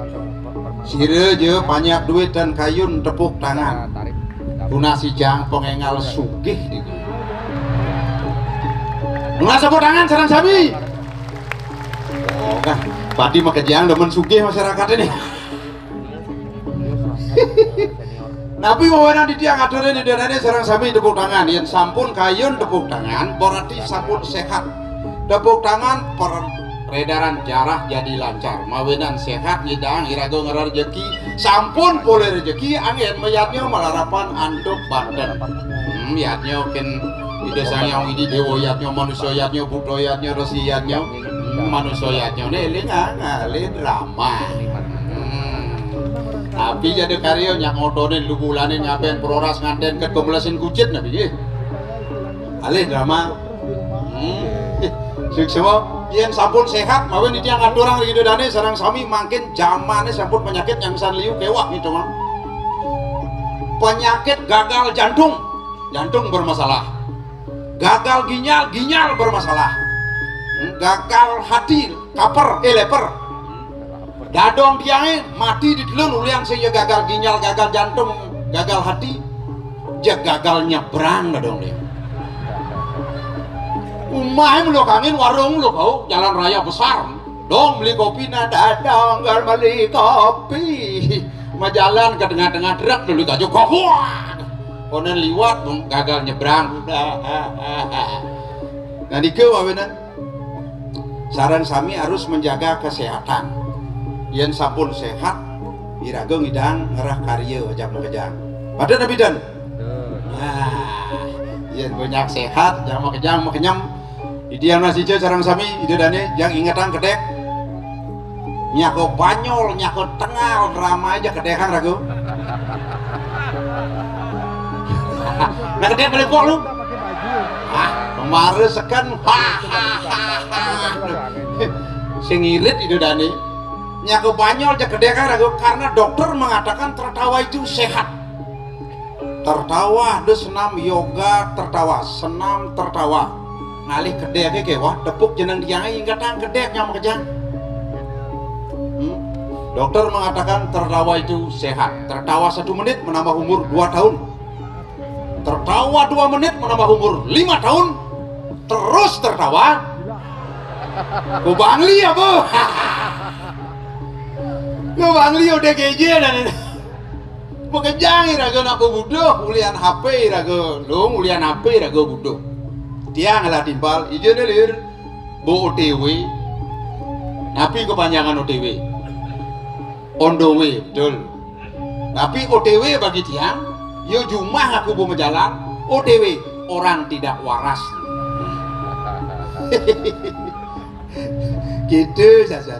Sira ja panyak duit tan kayun tepuk tangan. Tunas ijang pangengal sugih niku. Nunas tepuk tangan sareng sami. Oh, kan pati makejang demen sugih masyarakat ini. Napi mawinan titiang aturin Ida Dane sareng sami tepuk tangan. Yen sampun kayun tepuk tangan, berarti sampun sehat. Tepuk tangan peredaran darah jadi lancar. Mawinan sehat nyidang iraga ngerer rejeki, sampun polih rejeki anggen mayadnya malarapan antuk banten. Hmm, yadnya ken Ida Sang Hyang Widi Dewa yadnya, manusia yadnya, buta yadnya, resi yadnya. Hmm, manusia yadnya ne eling ah, ngalih drama. Hmm. Tapi jadi karya nyak ngotone lu bulane ngaben proras nganten ket pemelesin kucit nabi nggih. Alih drama. Hmm. Suksma, yen sampun sehat, mawin titiang ngaturang ring Ida Dane sareng sami mangkin jamane sampun penyakit yang san liu kewah gitu mah. Penyakit gagal jantung, jantung bermasalah. Gagal ginjal, ginjal bermasalah. Hmm, gagal hati, kaper, eh leper. Dadong tiange mati di telun ulian sing ya gagal ginjal, gagal jantung, gagal hati. Ja gagal nyebrang dadong tiang. Umahe mlok angin, warung mlok kau, jalan raya besar. Dong beli kopi nah dadong, gal beli kopi. Majalan ke tengah-tengah truk dulu tajuk kopi. Konen liwat gagal nyebrang udah. Nah, niku mawinan. Sareng sami harus menjaga kesehatan. Yen sampun sehat, iraga ngidang ngerah karya jam makejang. Pada nabi dan? Nah, yen banyak sehat, jam makejang makenyem. Idian masih sareng sami, Ida Dane, yang ingetang kedek. Nyako Banyol, nyako Tengal, drama aja kedek kan ragu. Nah, kedek balik kok lu. Ah, kemarin seken. Sing irit Ida Dane. Nyako Banyol aja kedek kan ragu karena dokter mengatakan tertawa itu sehat. Tertawa, ada senam yoga tertawa, senam tertawa. Ngalih kedek ke wah, tepuk jeneng tiange ingetang kedek nyama kejang. Hmm? Dokter mengatakan tertawa itu sehat. Tertawa satu menit menambah umur dua tahun. Tertawa dua menit menambah umur lima tahun. Terus tertawa. Ku Bangli apa? Ku Bangli udah geje dan ini. Makejang iraga nak buduh, ulian H P iraga, dong ulian H P iraga buduh. Tiang lah timpal, ijene lir, bo O T W. Napi kepanjangan O T W? On the way, betul. Tapi O T W bagi tiang, yo jumah aku bo majalan, O T W, orang tidak waras. Gitu saja.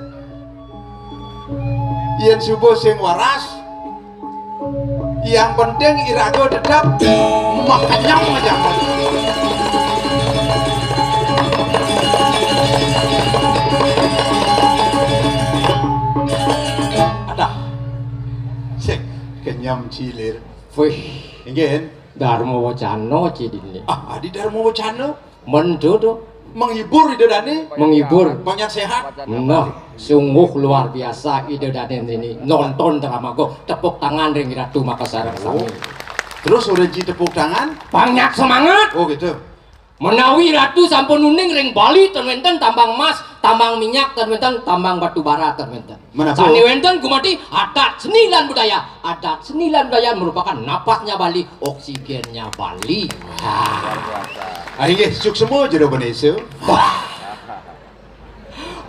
Yen subuh sing waras, yang penting iraga tetap makenyem aja. Ada. Sing kenyem cilir. Wih, inggih. Dharma Wacana cidine. Ah, adi Dharma Wacana. Mendo to. Menghibur Ida Dane. Menghibur. Banyak sehat. Nah, sungguh luar biasa Ida Dane ini. Nonton drama go. Tepuk tangan ring Ratu Makassar sami. Terus udah ji tepuk tangan. Banyak semangat. Oh gitu. Menawi Ratu sampun uning ring Bali, ten wenten tambang emas, tambang minyak, ten wenten tambang batu bara, ten wenten. Menapa? Sane wenten gumanti adat seni lan budaya. Adat seni lan budaya merupakan napasnya Bali, oksigennya Bali. Ah, inggih, suksma Jero Bendesa.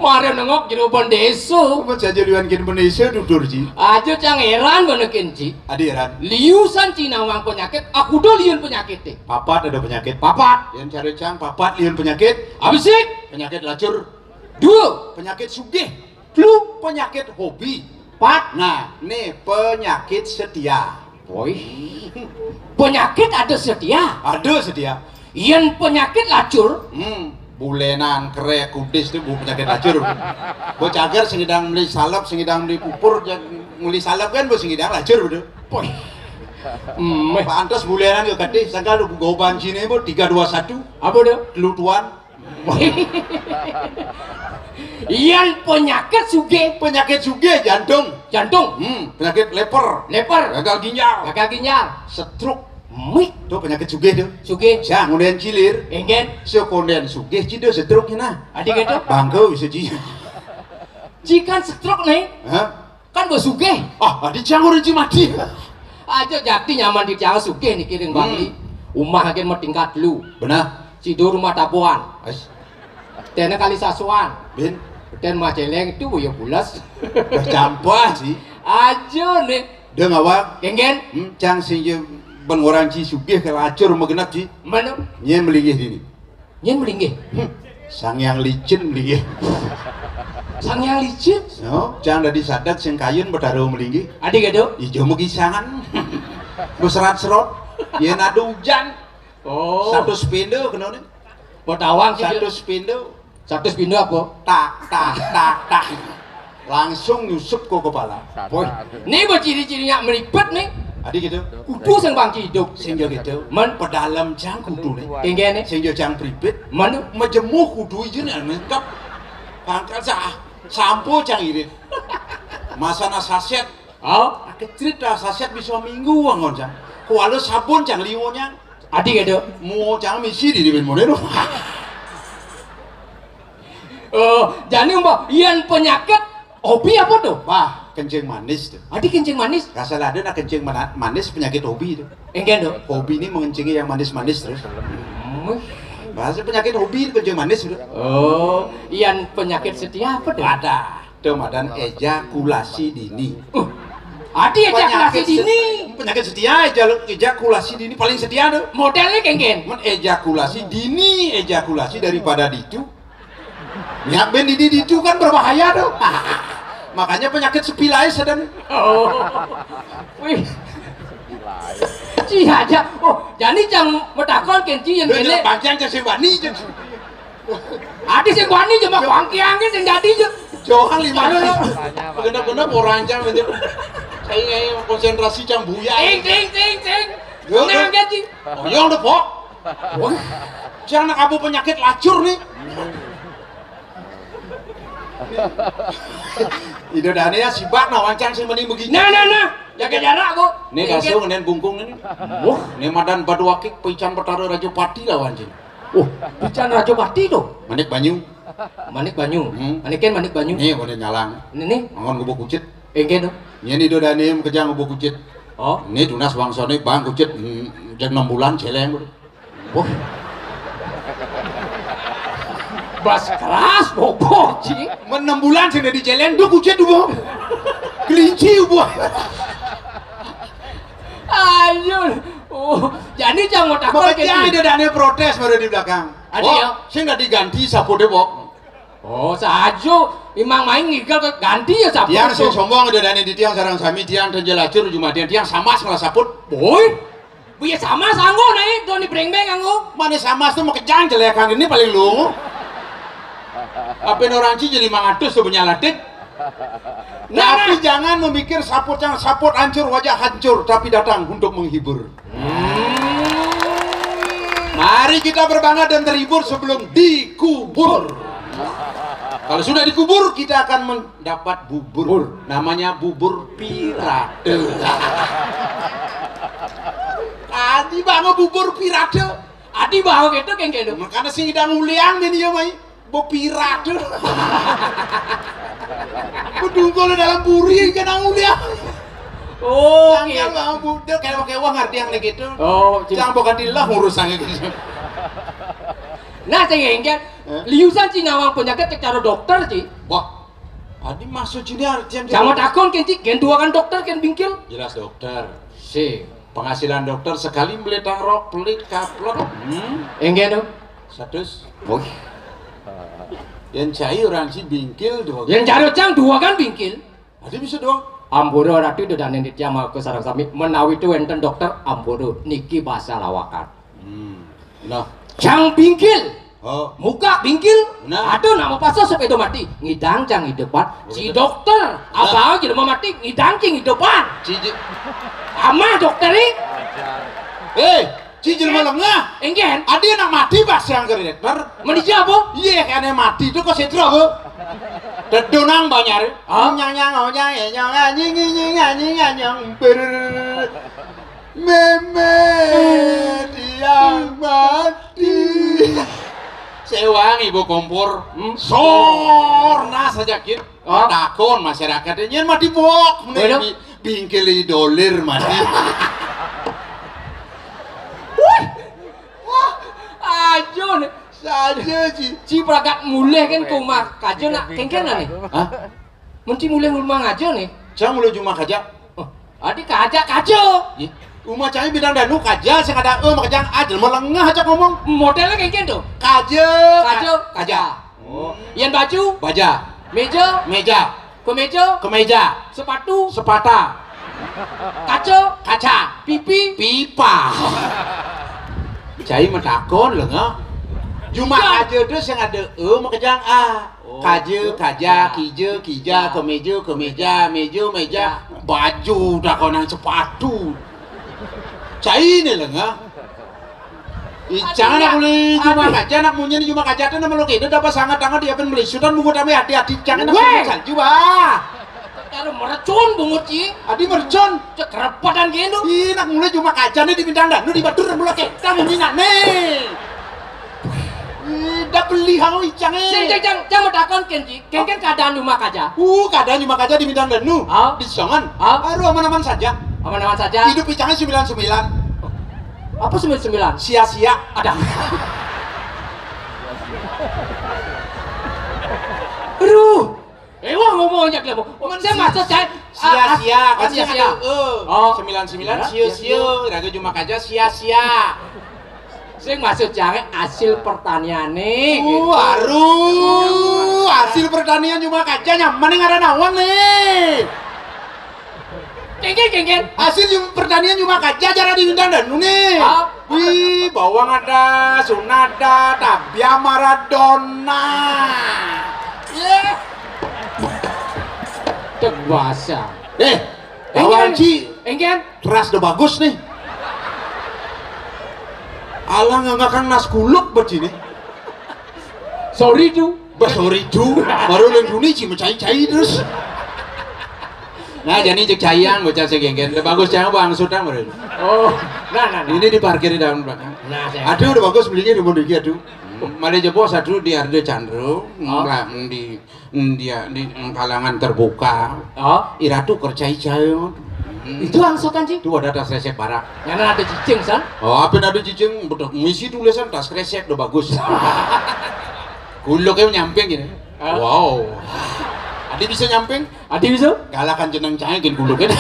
Mara nengok Jero Bendesa. Amat saja liwan kin Bendesa tutur, Ji. Aja cang heran benekin, Ji. Adi heran. Liu san Ci nawang penyakit, aku do liun penyakit, eh. Papat ada penyakit. Papat. Yang cari cang, papat liun penyakit. Abisik. Penyakit lacur. Dua. Penyakit sugih. Telu. Penyakit hobi. Pat. Nah, ne penyakit setia. Woi. Penyakit ada setia. Ada setia. Yen penyakit lacur. Hmm, bulenan, kerek, kudis tu bu penyakit lacur. Bu cagar sing idang meli salep, sing idang meli pupur, meli salep kan bu sing idang lacur betul. Poi. Hmm. Pantas bulenan ke kadih, sangkal goban sini bu tiga dua satu. Apa tu? Telu tuan. Yan penyakit sugih. Penyakit sugih jantung. Jantung. Hmm, penyakit leper. Leper. Gagal ginjal. Gagal ginjal. Stroke. Mik. Tu penyakit sugih tu. Sugih. Sing konden cilir. Enggen. Sing konden sugih cida stroke nah. Adi gitu. Bangku bisa ji. Jikan stroke nih. Hah? Kan bos sugih. Ah, adi cang orang cimati. Aja jati nyaman di cang sugih niki ring Bangli. Umah agen mau tingkat lu. Benar. Cido rumah tabuan. Ais. Tena kali sasuan. Bin. Ten mah celeng itu ya pulas. Campur sih. Aja nih. Dia ngawak. Kenggen. Hmm, cang sing je ben orang ci sugih ke lacur magenap ci. Mana? Nye melinggih dini. Nyen melinggih. Hmm. Sang Yang Licin melinggih. Sang Yang Licin? No, cang dadi sadat sing kayun betara melinggih. Adi gitu? Ijo megisangan. Beserat-serot. Yen ada hujan. Oh. Satu sepindo kena ni. Betawang sih. Satu sepindo. Satu sepindo apa? Tak, tak, tak, tak. Langsung nyusup ke kepala. Boy, ini berciri-cirinya meripet nih. Adi gitu. Kudu sing bangki hidup. Sing jo gitu. Men pedalem cang kudu nih. Kengkene. Sing jo cang pripit. Menu. Mejemuh kudu ijo nih lengkap. Pangkal sah. Sampo cang irit. Masana saset. Oh. Kecrit dah saset bisa minggu angon cang. Kuala sabun cang liwonya. Adi gitu. Mau cang misi di di ben model. Oh, jani mbok yen penyakit hobi apa tuh? Wah, kencing manis tuh. Adi kencing manis? Gak salah ada nak kencing mana- manis penyakit hobi tuh. Enggak tuh. Hobi ini mengencingi yang manis-manis terus. Hmm. Bahasa penyakit hobi itu kencing manis tuh. Oh, yang penyakit setia apa tuh? Ada. Tuh madan ejakulasi dini. Uh, adi ejakulasi dini. Penyakit setia eja- ejakulasi dini paling setia tuh. Modelnya kengken. Men ejakulasi dini, ejakulasi daripada ditu. Nyak ben di di itu kan berbahaya tuh. Makanya penyakit spilais ada nih. Oh. Wih. Ci aja. Oh, jani cang metakon kenci yang Dia ini. Jelas panjang cang sing wani cang. Adi sing wani cuma kuangkiangnya sing jadi je. Johan lima. Benar-benar orang cang aja. Saya konsentrasi cang buya. Ting ting ting ting. Yo, Nang yo. Kenci. Oh, yang udah pok. Wah, jangan kamu penyakit lacur nih. Ida dane ya sibak nah wancang sing mending begini. Nah, nah, nah. Jaga jarak, Bu. Nih kasih ngenen bungkung ini. Wah, nih madan badu akik pican Betara Raja Pati lah wancing. Oh, pican Raja Pati tuh. Manik banyu. Manik banyu. Hmm. Manikin manik banyu. Nih boleh nyalang. Ini nih. Mangon gubuk kucit. Engke tuh. Ini ida dane kejang gubuk kucit. Oh. Ini tunas bangsane bang kucit. Hmm, jam enam bulan celeng. Wah. Bas keras bobok, Ci. Men enam bulan sing dadi celen, duk ucit ubo. Kelinci ubo. Ayo. Oh, jadi jangan mau takut. Makanya ada dane protes baru di belakang. Ada ya? Sing nggak diganti sapu deh, Bok. Oh, sajo. Imang main ngigel ke ganti ya sapu. Tiang sing sombong ada dane di tiang sarang sami tiang dan jelacur jumadian tiang sama salah saput. Boy. Buya sama sanggo naik doni brengbeng anggo. Mane sama tuh mau kejang jelekan ini paling lu. Apa orang ci jadi mangatus tuh punya latik. Nah, tapi nah. Jangan memikir saput yang saput hancur wajah hancur tapi datang untuk menghibur. Hmm. Mari kita berbangga dan terhibur sebelum dikubur. Kalau sudah dikubur kita akan men- dapat bubur. Namanya bubur pirate. Tadi bangun bubur pirate. Adi bawa gitu, kéngkén to. Makanya sing idang uliang ini ya, mai. Bo pirat to. Bedungkul dalam buri kena uliang. Oh, oke. Sangkal bawa budek, kayak pakai uang ngerti yang gitu. Oh, cing. Cang bukan dilah urusannya gitu. Nah, sing kéngkén. Eh? Liusan ci nawang penyakit cék cara dokter, ci. Wah, adi maksud ini artian. Cang mau takon, kén, ci, kén duakan dokter, kén bingkil? Jelas dokter. Si. Penghasilan dokter sekali beli tangrok, pelit, kaplok. Hmm? Enggak dong. Satus. Woi. Yang cai orang si bingkil dua. Yang cari cang duakan bingkil. Adi bisa doang. Ampura ratu dodané nitya maka sareng sami, menawi tu wénten dokter, ampura, niki basa lawakan. Hmm. Nah. Cang bingkil. Oh. Muka bingkil. Nah. Aduh, nama pasal sepeda mati. Ngidang cang hidupan. Oh, si gitu. Dokter, nah. Abang jelema mati, ngidang cing hidupan. Cici. Amah dokter ini. Eh, Ci jelema lengah. Enggén. Adi anak mati pas yang ke dokter. Menija apa? Iya, kene mati itu kok sedra, Bu. Dedonang banyak. Ah? Nyang, nyang, oh, nyang, eh, nyong, anjing, anjing, anjing, anjing, ber-, meme yang mati. Sewang ibu kompor. Hmm? Sorna saja, Kin. Oh. Takon masyarakat, nyén mati bok. Waduh. Bi-, bingkil dolir mati. Wih. Wah, ajo nih. Saja, Ci. Ci pragat mulih kan ke rumah kaja nak kéngkén nih. Hah? Mun ci mulih rumah kaja nih. Cang mulih rumah kaja. Oh, adi kaja, kaja. Ih, rumah cai bintang danu kaja, sing ada e makejang a, jelema lengah aja ngomong. Modelnya kéngkén to. Kaja. Kaja, kaja. Oh. Yén baju? Baja. Méja? Méja. Keméja? Keméja. Sepatu? Sepata. Kaca? Kaca. Pipi? Pipa. Cai matakon lengah. Cuma kaja to sing ada e makejang a. Oh. Kaja, kaja, kija, kija, keméja, keméja, méja, méja. Baju, takonan sepatu. Cai né lengah. Icang anak uli juma kaja, anak munyin juma kaja, tuh nama lo kene dapat sangat tangan dia pun melisutan bungut ame hati-hati, cang anak wéh. Salju, bah. Kalau mercun bungut, ci. Adi mercun. Cék kerepetan gitu. Ih, anak mulai juma kaja nih di bintang danu di batur mula kita munyinan nih. Ih, dah beli hau icang, eh. Sing, cang, cang, cang mau takon kén, ci. Kéngkén keadaan juma kaja. Uh, keadaan juma kaja di bintang danu. Ah. Di Songan. Ah. Aduh, aman-aman saja. Aman-aman saja. Hidup icangnya sembilan sembilan. Apa sembilan sembilan? Sia-sia. Ada. Aduh. Eh, wah, ngomongnya dia. Saya maksud saya, sia-sia, ah, kan sia-sia. Oh. Sembilan sembilan, iya, sio-sio. Iya, iya. Raga juma kaja sia-sia. Sing maksud cangé hasil pertanian nih. Uh, gitu. Aduh, hasil pertanian juma kaja nyaman nih ngaran awang nih. Kéngkén, kéngkén. Hasil jum-, pertanian juma kaja cara di bintang danu nih. Ah. Wih, bawang ada, suna ada, tabia Maradona. Iya. Cék basa. Eh, bawang, ci. Enggén. Teras udah bagus nih. Alah nggak ngakan nas kuluk bet sini. Sorry tuh. Bah, sorry tuh. Baru leng duni ci mencai-cai terus. Nah, jadi cék caiang bocah sing kéngkén. Udah bagus caiang bang sutang baru. Oh, nah, nah, nah. Ini diparkir di dalam belakang. Nah, saya. Aduh, udah bagus belinya di Mondigi, aduh. Hmm, malah jebos aduh di Ardo Chandro. Oh. Nggak, di Dia di kalangan terbuka. Oh. Iratu kercai cair. Hmm. Itu angsutan, Ci? Itu ada tas resep barak. Yang ada cicing, san? Oh, apa ada cicing? Betul, misi tulisan tas resep udah bagus. Kuluknya nyamping gini. Ah. Wow. Adi bisa nyamping? Adi bisa? Kalahkan jeneng cangé gin kuluknya.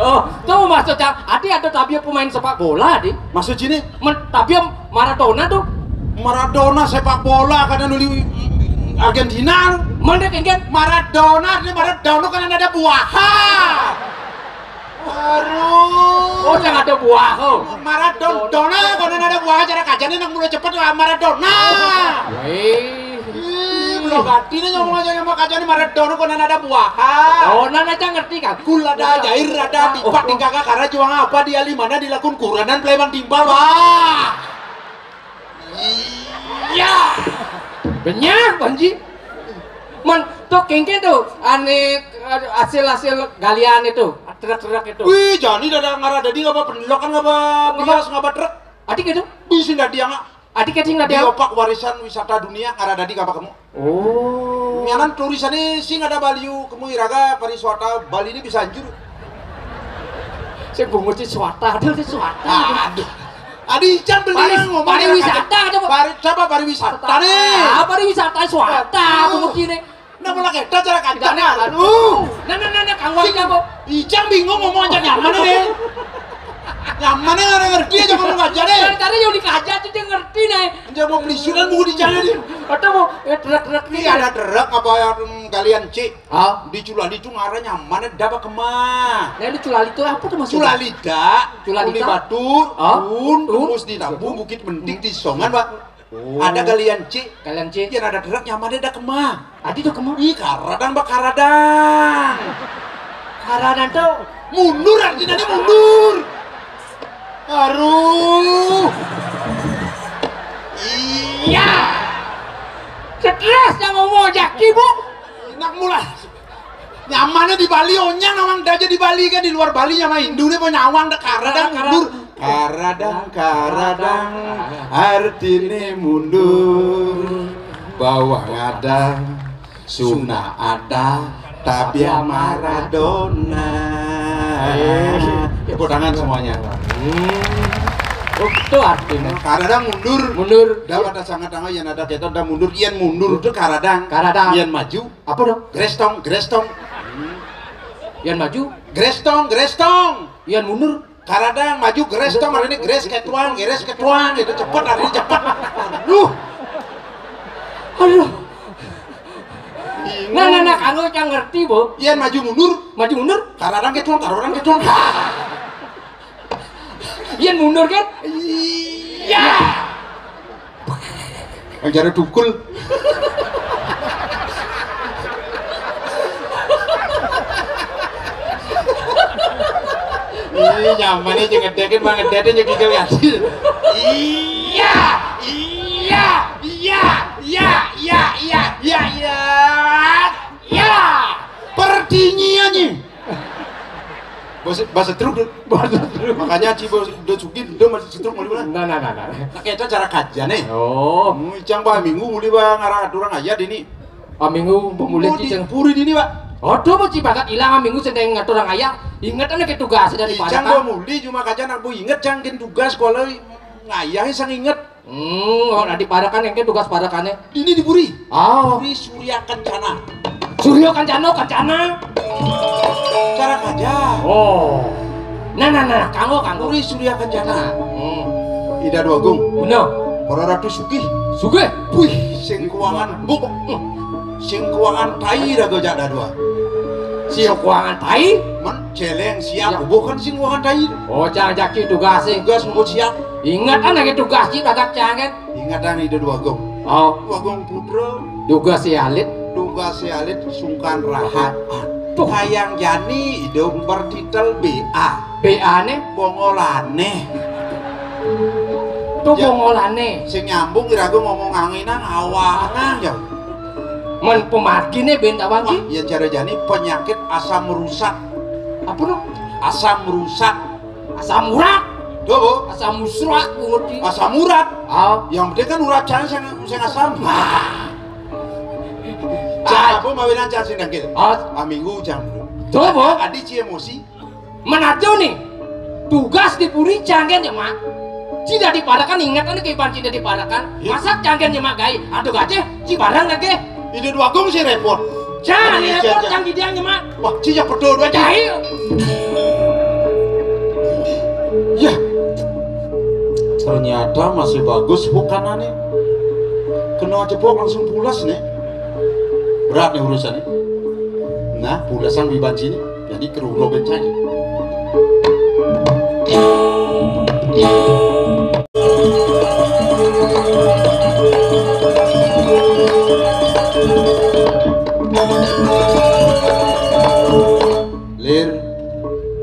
Oh, tuh maksud cang, adi ada tabia pemain sepak bola, di. Maksud sini? Men-, tabia Maradona tuh. Maradona sepak bola karena dulu Argentina. Mana kan, kan? Maradona, ini Maradona kan ada buaha. Aduh. Oh, yang ada buah, oh. Maradona, konon ada buah, cara kajian ini mulai cepet lah, Maradona. Weh. Ih, belum mati nih ngomong aja sama kajian Maradona, konon ada buah. Oh, nana aja ngerti kan? Kul ada, jair ada, tipak di kakak, karena juang apa dia lima, di lakun kuranan, pleman timbal, wah. Iya. Benyah, Panji. Man, tuh kéngkén tuh, ané, hasil-hasil galian itu. Truk-truk itu. Wih, jani dadi ngarah dadi ngapa pendelokan, ngapa bias, ngapa truk. Adi kéto? Bisa dadi yang Adi kéto sing dadi di apa? Opak warisan wisata dunia ngarah dadi ngapa kamu? Oh. Nyanan tulisannya sing ada Bali, kamu iraga pariwisata Bali ini bisa hancur. Sing bungut si swata, aduh si swata. Aduh. Adi Ijang beli pari-, yang ngomong pariwisata aja, Bu. Pari-, coba pariwisata nih. Ah, pariwisata swata, aduh. Bungut ini. Nah, malah kita cara kancana. Aduh. Nah, nah, nah, nah, kanggo apa? Ijang bingung ngomong aja nyaman deh. Nyaman deh, nggak ngerti aja ngomong aja deh. Dari tadi yang dikaja tuh dia ngerti nih. Dia mau beli surat buku di jalan nih. Atau mau, ya, truk-truk ini ada truk apa yang kalian cik? Ah, di Culali itu ngarah nyaman deh, dapat kemah. Nah, di Culali itu apa tuh maksudnya? Culalita, Culalita? Uli Batur, ah? Un, tembus di Labu, Bukit Mentik, di Songan, Pak. Oh. Ada galian C. Galian C. Yang ada truk nyaman ada kemah. Adi tuh kemah. Ih, karadang, Pak, karadang. Karadang tuh. Mundur artinya ini mundur. Aduh. Iya. Stres yang ngomong aja, Bu. Enak mulai. Nyamannya di Bali, onyang nawang daja di Bali kan, di luar Bali nyaman Hindu nih, mau nyawang deh, karadang mundur. Karadang, karadang, artinya mundur. Bawah ada, Suna ada, tapi Maradona. Eh. Tepuk tangan semuanya. Hmm. Oh, itu artinya. Karadang mundur. Mundur. Dah pada sangat tangga yang ada kita udah mundur, yang mundur itu karadang. Karadang. Yang maju. Apa dong? Grestong, grestong. Yang maju. Grestong, grestong. Yang mundur. Karadang maju grestong, hari ini gres ketuang, gres ketuang, itu cepet, hari ini cepet. Aduh. Aduh. Bingung. Nah, nah, nah, kamu yang ngerti, Bu. Yang maju mundur. Maju mundur. Karadang ketuang, karadang ketuang. Yang mundur kan? Iya. Yang cara dukul. Ih, nyaman aja ngedekin, mah ngedekin aja gigil kasih. Iya, iya, iya, iya, iya, iya, iya, iya, iya. Ya, pertinyiannya. Bahasa, bahasa truk, Dut. Bahasa truk. Makanya Ci Bos, Dut Sugih, Dut masih setruk mau dimana? Nah, nah, nah, nah. Nah, kita cara kajian nih. Oh. Hmm, Icang bah minggu muli bah ngarah aturang ayat ini. Ah, minggu pemulih Mau di Icang. Puri dini, Pak. Aduh, mau Ci banget hilang ah, minggu sedang ngaturang ayat. Ingat anak tugas dari Icang bah muli cuma kajian aku inget cangkin tugas kalau ngayah sang inget. Hmm, oh, nah di Parakan yang tugas Parakannya. Ini di Puri. Oh. Puri Surya Kencana. Surya Kencana, Kencana. Cara kajian. Oh. Nah, nah, nah, kanggo, kanggo. Puri Surya Kencana. Hmm. Ida Dwagung. Bener. Para Ratu Sugih. Sugih. Wih, sing keuangan buk. Sing keuangan tai raga jak dadua. Sing keuangan tai? Men celeng siap, ya. Bukan sing keuangan tai. Oh, jangan jaki tugas sih. Tugas mau siap. Ingat anak itu tugas sih, bagak jangan. Ingatan Ida Dwagung. Oh. Dwagung Putra. Duga si alit. Duga si alit sungkan rahat. Tuh. Kayang jani Ida bertitel B A. B A ne? Bongolane. Tuh ya, bongolane. Sing nyambung kira aku ngomong anginan awanang ya. Men pemargine ben tak wangi. Wah, ya cara jani penyakit asam rusak. Apa no? Asam rusak. Asam urat. Tuh, Bu. Asam musrak, Bu, ngerti? Asam urat. Ah. Yang penting kan urat jangan saya, saya asam. Nah. Cak, apa mawinan cak sing dangkil? Ah. Ah, minggu jam. Tuh, Bu. Adi ci emosi. Menajo nih. Tugas di puri canggen ya, Mak. Cida di Parakan ingat anu kehidupan cida di Parakan. Iya. Masak canggen ya, Mak, gai. Aduh gajeh, ci barang lagi. Ide dua gong sih repot. Jangan repot, jangan didiang ya, Mak. Wah, ci ya betul dua ci. Jahil. Ya. Ternyata masih bagus bukanane. Kena cepok langsung pulas nih. Berat nih urusannya. Nah, pulasan wibanci nih. Jadi keruro bencana. Lir,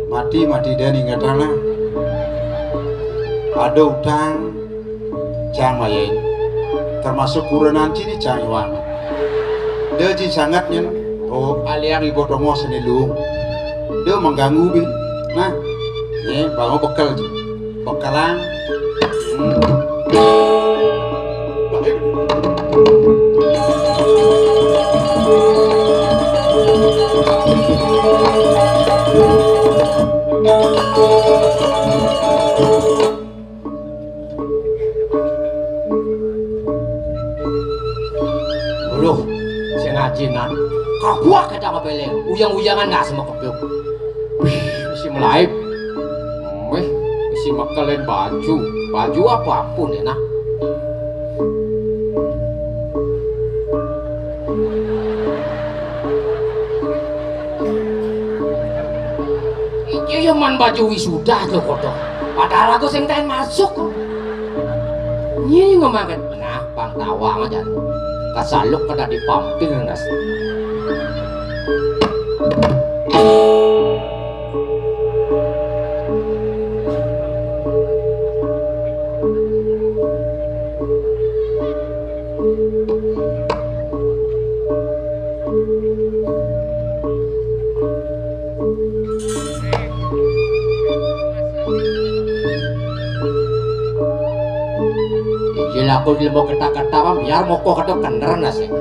mati, mati dan ingatana. Ada utang, cang mayain. Termasuk kurenan cini cang iwang. Deji sangatnya. Oh, aliang ibu tongo seni luung. Yo mengganggu, Bin. Nah, ini bawa bekel. Bekelan. Hmm. Lho, sing ajinan. Kabuak kita kepeleng. Uyang-uyangan nggak sama kepeleng. Wih, isi melaib. Meh, isi mekelen baju. Baju apapun ya, nah. Iki ya man baju wisuda to, kodok. Padahal aku sing ten masuk. Nyi ngomongin, nah, bang tawang aja. Kasaluk kada dipampir, Nas. Iya lah, aku ilmu kata-kata mah biar moko kada kener nasib.